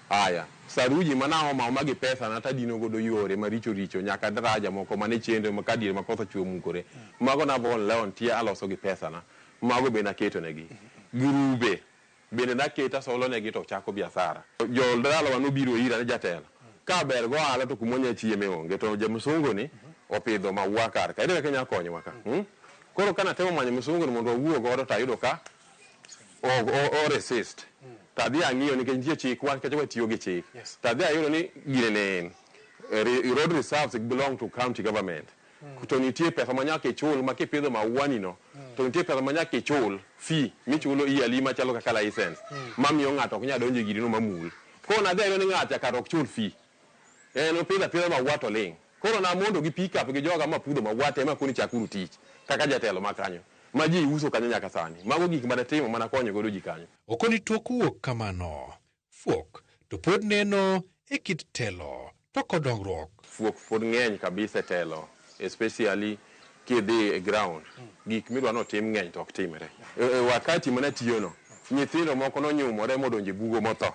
Aya, saruji mana omo aoma gi pesa na tadino godo yore maricho richo nyaka daraja moko mane chendo ma kadier ma koth ochwe omukore. Mago na volunteer aloso gi pesa na. Mago be naketo negi. Grube bende naketo asolo negi to chako biasara. Jo dalawa nobiro ira ni jatelo. Ka ber go ohala to kuma wanya chieme onge to jamsungu ni opidho maua kar ka. Ere kaka inyalo konyowa ka? Koro ka natemo manyo msungu ni mondo wawuo godo to ayudo ka o resist. To adhi ang'iyo nikech nitie chik wan kacha watiyo gi chik. To adhi ayudo ni gine ne en road reserves belong to county government. To nitie pesa ma nyaka ichul ma kipidho maua ni no. To nitie pesa ma nyaka ichul fee michulo yearly machalo kaka license mamiyo ng'ato ok nyal donjo e giri no mamul. Koro nadhi ayudo ni ng'acha kara ok chul fee. En opidho apidha maua to ling'. Koro namondo gi pick up gi joga mapudho maua te makoni chakuru tich kaka jatelo ma kanyo. Ma ji uso kanyo nyaka sani. Mago gik mane timo mana konyo godo ji kanyo. Okoni tok wuok kamano, fuok to pod neno e kit telo to kod dongruok. Fuok pod ng'eny kabisa e telo, especially kidhi e ground. Gik midwa ni otim ng'eny to ok timre. E wakati mane atiyo no, nyithindo moko nonyumore modonjo e bugo motho.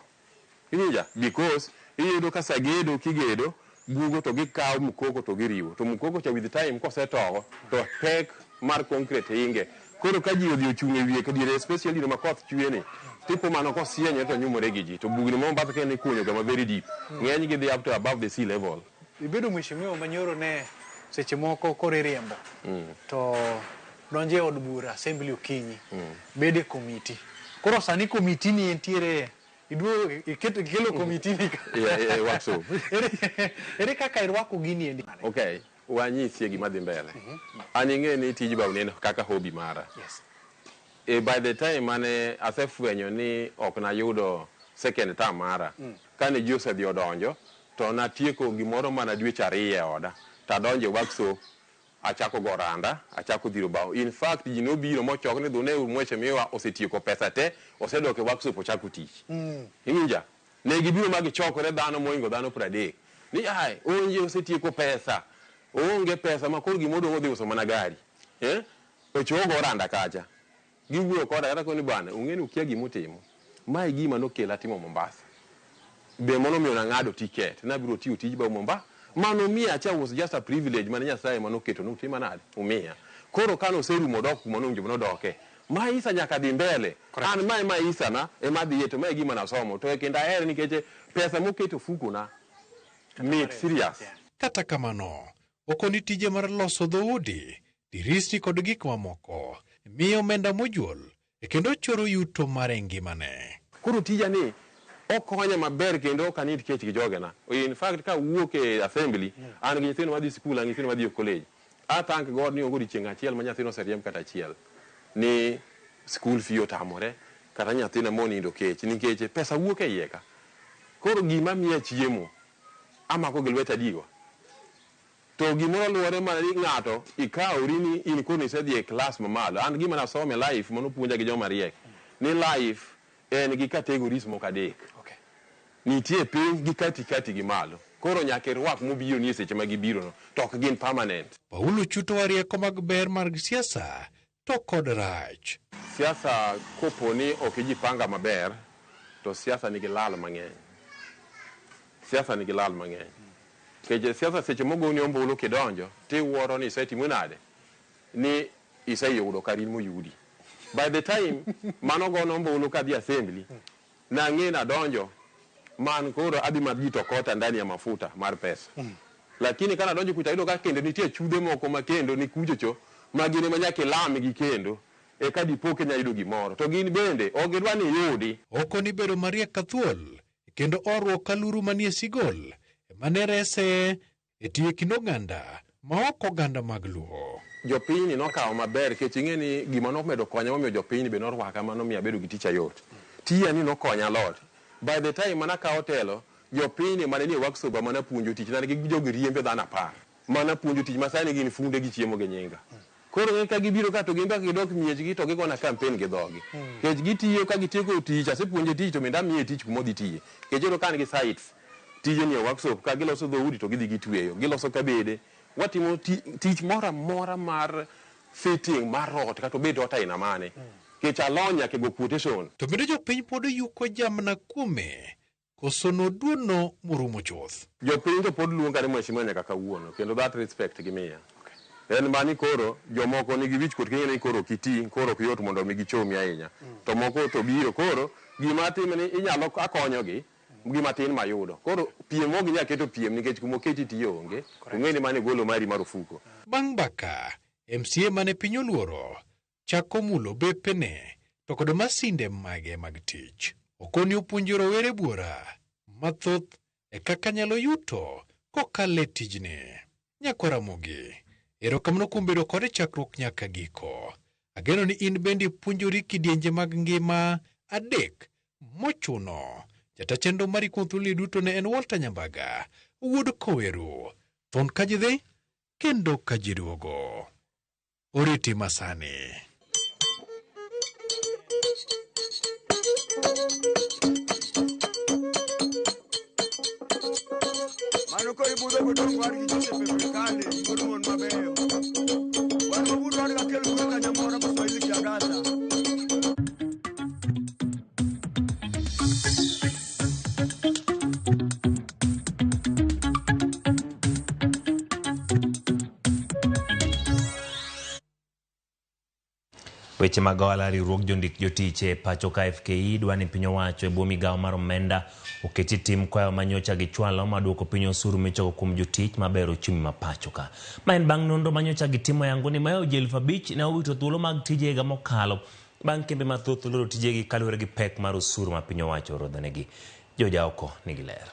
Iwinja? Because iyudo ka sa gedo kigedo bugo to gikawo mukoko to giriwo. To mukoko cha with time kosetowo to pek mar concrete hinge. Koro ka ji odhi ochung' e wiye diere especially ma koth chwe ni, tipo mano kosienyore to nyumore gi ji. To bugni ma Mombasa ka ikunyo ga ma very deep. Ng'eny gi dhi up to above the sea level. Ibedo mheshimiwa manyoro ne seche moko koro iriembo to donjo e od bura assembly okinyi bede komiti. Koro sani komiti ni entiere iduogo iketo ikelo komiti ni ka. Yeah, workshop. Ere kaka irwako gini endi? Okay, wanyisie gima dhi mbele. An ing'e ni tij bao neno kaka hobby mara. E by the time mane asefwenyo ni ok nayudo second term mara, kane ji osedhi odonjo, to natieko gimoro mana dweche 2 e oda. To adonjo e workshop, achako go randa, achako dhiro bao. In fact, ji nobiro mochok ni dhune mheshimiwa osetieko pesa te, osedok e workshop ochako tich. Iwinja? Ne gibiro ma gichokore dhano mohingo dhano 30. Ni ai, Onje osetieko pesa. Oonge pesa ma koro gimodong' odhi uso mana gari. Ochogo randa kacha. Giwuoyo koda kata koni bwana, ung'e ni ukia gimutimo. Mae gima nokela timo Mombasa. Be mano miyo nang'ado ticket. Nabiro tiyo tij bao Mombasa. Mano miya cha was just a privilege mane Nyasaye manoketo ni utima nade? Umiya. Koro kane oserumo dok kuma nowinjo nodoke. Maisha nyaka dhi mbele. An mae maisha na ema dhiye to mae gima nasomo. To e kendo ahere nikech pesa moketo ofuku na mit serious. Kata kamano, okoni tije mar loso dhoudi, dirisni kod gik mamoko miyo omenda mojuol kendo choro yuto mare ngimane. Koro tija ni okonya maber kendo ok anid kech gi jogena. In fact ka wuok e assembly, an gi nyithindo madhi sikul, an gi nyithindo madhi e college. I thank God ni onge odiochieng' achiel ma nyathino oseriemb kata achiel. Ni school fee otamore, kata nyathina monindo kech, nikech pesa wuok e iye ka. Koro gima miya chiemo, amako gi lweta adiwa. To gimoro luwore mana ni ng'ato ikawri ni in koro isedhi e class mamalo. An gima nasomo e life manopuonja gi joma riek, ni life en gi categories moko 3. Nitie piny gi katikati gi malo. Koro nyaka irwak mobiro ni e seche ma gibiro no, to ok gin permanent. Paulo chutowa rieko mag ber mag siasa to kod rach. Siasa kopo ni ok ijipanga maber, to siasa nigi lal mang'eny. Siasa nigi lal mang'eny. Nikech siasa seche mogoni ombulu kidonjo, tiwuoro ni isetimo nade? Ni iseyudo kar in moyudi. By the time mano gono ombulu kadhi assembly, nang'e nadonjo, man koro adhi mar ji tokota ndani ya mafuta mar pesa. Lakini kana donjo kucha ayudo ka kendo nitie chudhe moko ma kendo ni kuchocho, ma gin ema nyaka ilam gi kendo, eka dipo ka inya yudo gimoro. To gin bende ok gidwa ni iyudi. Okoni bedo mariek ka thuol, kendo orruok ka luru manie sigol, mane rese e tiyo e kind oganda ma ok oganda mag Luo. Jopinyni nokawo maber nikech ing'e ni gima nomedo konya momiyo jopinyni be norwaka mano miyo abedo gi tich ayot. Tiya ni nokonya a lot. By the time mana akawo telo, jopinyni mane nie workshop mana puonjo tich, ne gin jogi riembe dhano 10. Mana puonjo tich ma sani gin funde gi chiemo gi nyinga. Koro ng'e ka gibiro ka to gin be gidok miechgi to gigona campaign gi dhogi. Nikech gitiyo ka gitieko tich, asepuonje tich to minda miye tich kuma odhi tiye. Nikech iyudo ka an gi sites, tije nie workshop ka giloso dhoudi to gidhi gitweyo, giloso kabede. Watimo tich moro amora mar fitting mar ot kata obed ot aina mane. Nikech alony nyaka e go quotation. To bende jopiny pod yuko jamna kuome, koso noduono morumo chuth? Jopiny to pod luonga ni mheshimiwa nyaka kawuono, kendo that respect gimiya. En mani koro jomoko nigi wich kuot king'e ni koro ok iti, koro ok yot mondo mi gichomi ahinya. To moko to biro koro gima atimo ni inyalo akonyogi gima tin mayudo. Koro piem ok ginyal keto piem nikech kuma oketi tiyo onge. Ong'e ni mano igolo mari mar ofuko. Bang' mbaka MCA mane piny oluoro chako mulo bepene to kod masinde mage mag tich. Okoni opuonjo rowere buora mathoth e kaka nyalo yuto kokalo e tijni. Nyakwa Ramogi, erokamano kuom bedo kode chakruok nyaka giko. Ageno ni in bende ipuonjori kidienje mag ngima adek mochuno. Jata chenro mari kuom thuoloni duto ne en Walter Nyambaga, wuod Koweru. Thon ka ji dhi, kendo ka ji duogo. Oriti masani. Mano koro ibudho godong wadgi Joseph e Brikale, wuod mon mabeyo. Wan wabudh wadgi akel wuod Kanyamora Kiswahili kiagata. Weche mag ohala riwruog jondik jotich e pacho ka FKE dwa ni piny owacho e bwo migawo mar omenda oketi tim kwayo ma nyocha gichwalo ma duoko piny osuru michoko kuom jotich maber ochumi ma pacho ka. Ma en bang' nonro ma nyocha gitimo yango ni mayo ji 5,000 ne owito thuolo mag tije higa mokalo bang' kembe mathoth loro tijegi kaluwore gi pek mar osuru ma piny owacho orodhonegi. Jojaoko nigi ler.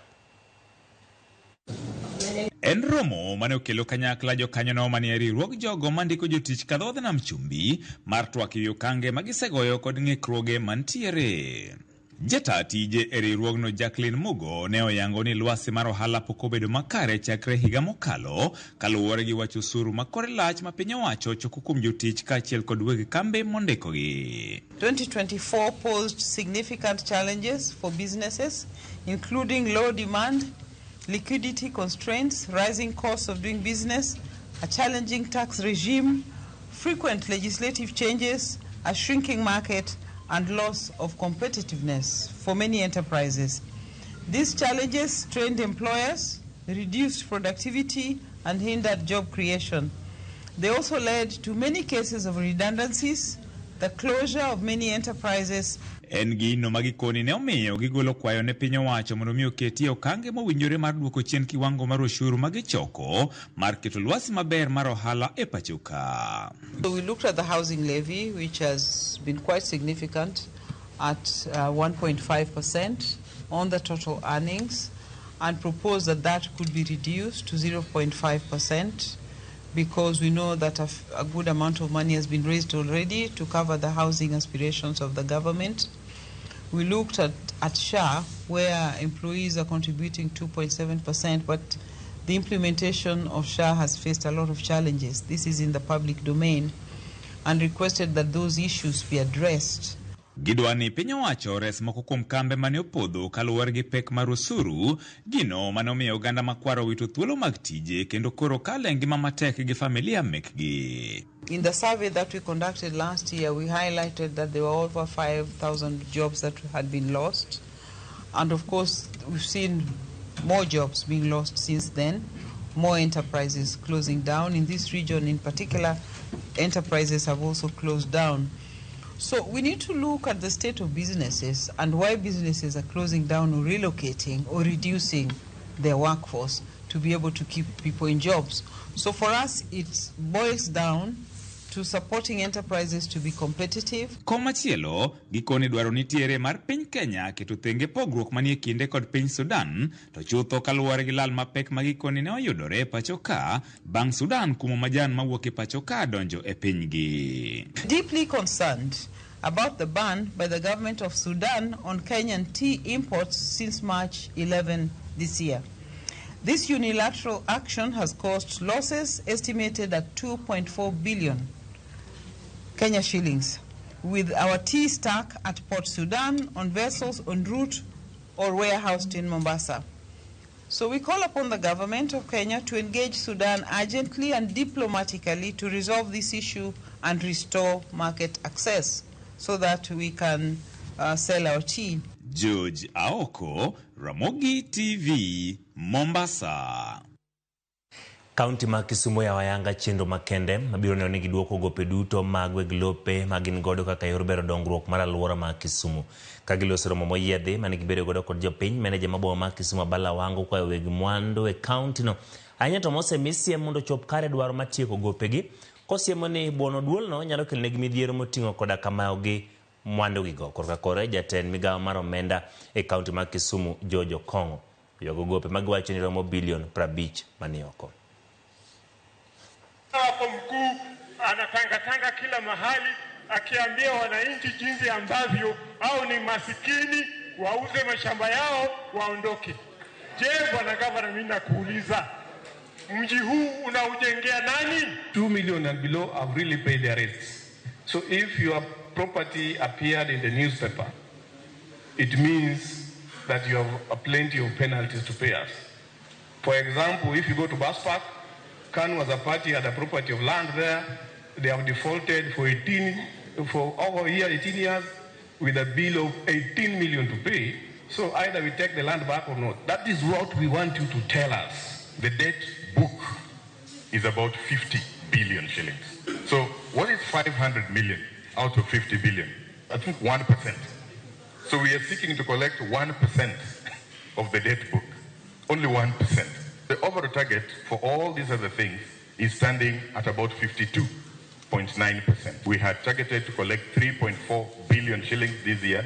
En romo mane okelo kanyakla jokanyono manie riwruog jogo mandiko jotich ka dhodh nam chumbi mar twak ewi okange ma gisegoyo kod ng'ikruoge mantiere. Jata tije e riwruogno Jacqueline Mugo ne oyango ni lwasi mar ohala pok obedo makare chakre higa mokalo kaluwore gi wach osuru ma kore lach ma piny owacho choko kuom jotich kaachiel kod weg kambe mondikogi. 2024 posed significant challenges for businesses, including low demand, liquidity constraints, rising costs of doing business, a challenging tax regime, frequent legislative changes, a shrinking market, and loss of competitiveness for many enterprises. These challenges strained employers, reduced productivity, and hindered job creation. They also led to many cases of redundancies, the closure of many enterprises, En gino ma gikoni ne omiyo gigolo kwayo ne piny owacho mondo mi oketie okange mowinjore mar duoko chien kiwango mar osuru ma gichoko mar keto lwasi maber mar ohala e pacho ka. So we looked at the housing levy, which has been quite significant at 1.5% on the total earnings, and proposed that that could be reduced to 0.5% because we know that a good amount of money has been raised already to cover the housing aspirations of the government. We looked at SHA, where employees are contributing 2.7%, but the implementation of SHA has faced a lot of challenges. This is in the public domain, and requested that those issues be addressed. Gidwa ni piny owacho res moko kuom kambe mane opodho kaluwore gi pek mar osuru, gino mane omiyo oganda makwar owito thuolo mag tije kendo koro kalo e ngima matek gi familia mekgi. In the survey that we conducted last year, we highlighted that there were over 5,000 jobs that had been lost. And of course, we've seen more jobs being lost since then, more enterprises closing down. In this region in particular, enterprises have also closed down. So we need to look at the state of businesses and why businesses are closing down or relocating or reducing their workforce to be able to keep people in jobs. So for us, it boils down to supporting enterprises to be competitive. Komachielo, gikoni dwaro nitiere mar piny Kenya keto thenge pogruok manie kinde kod piny Sudan, to chutho kaluwore gi lal mapek ma gikoni ne oyudore e pacho ka, bang' Sudan kumo majan mawuok e pacho ka donjo e pinygi. Deeply concerned about the ban by the government of Sudan on Kenyan tea imports since March 11 this year. This unilateral action has caused losses estimated at 2.4 billion Kenya shillings, with our tea stack at Port Sudan on vessels en route or warehoused in Mombasa. So we call upon the government of Kenya to engage Sudan urgently and diplomatically to resolve this issue and restore market access so that we can sell our tea. George Aoko, Ramogi TV, Mombasa. Kaunti ma Kisumu yawo ayanga chenro makende mabiro neno ni giduoko gope duto mag weg lope ma gin godo kaka yor bero dongruok mar alwora ma Kisumu. Ka giloso romo moyiedhi mane gibedo godo kod jopiny, meneja ma boma ma Kisumu Abala Wango kwayo weg mwandu e kaunti no ahinya to mosemi siem mondo ochop kare dwaro mar tieko gopegi Kosiemo ni buono duolno nyalo kelonegi midhiero moting'o koda kamayogi mwandugigo. Korka kore jatend migawo mar omenda e kaunti mar Kisumu George Okong'o oywago gope magiwacho ni romo bilion 50 mani oko. Hapo mkuu anatangatanga kila mahali akiambia wananchi jinsi ambavyo au ni masikini wauze mashamba yao waondoke. Je, bwana gavana, mimi nakuuliza, mji huu unaujengea nani? 2 million and below have really paid their rates. So if your property appeared in the newspaper, it means that you have a plenty of penalties to pay us. For example, if you go to Bus Park, KANU as a party had a property of land there. They have defaulted for over 18 years with a bill of 18 million to pay. So either we take the land back or not. That is what we want you to tell us. The debt book is about 50 billion shillings. So what is 500 million out of 50 billion? I think 1%. So we are seeking to collect 1% of the debt book, only 1%. The overall target for all these other things is standing at about 52.9%. We had targeted to collect 3.4 billion shillings this year.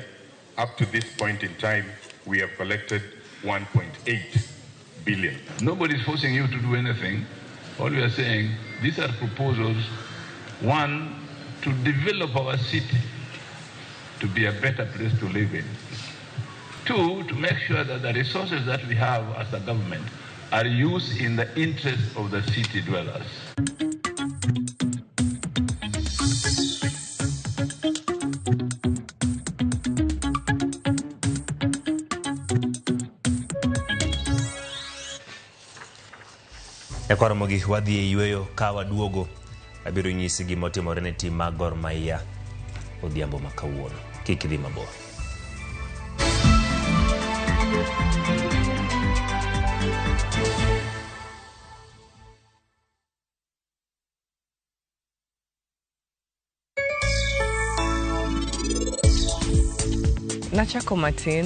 Up to this point in time, we have collected 1.8 billion. Nobody is forcing you to do anything. All we are saying, these are proposals, one, to develop our city to be a better place to live in. Two, to make sure that the resources that we have as a government are used in the interest of the city dwellers. Nyakwar Ramogi wadhi e yweyo ka waduogo abiro nyisi gima otimore ne tim mag Gor Mahia odhiambo ma kawuono. Kik idhi mabor. Nachako matin.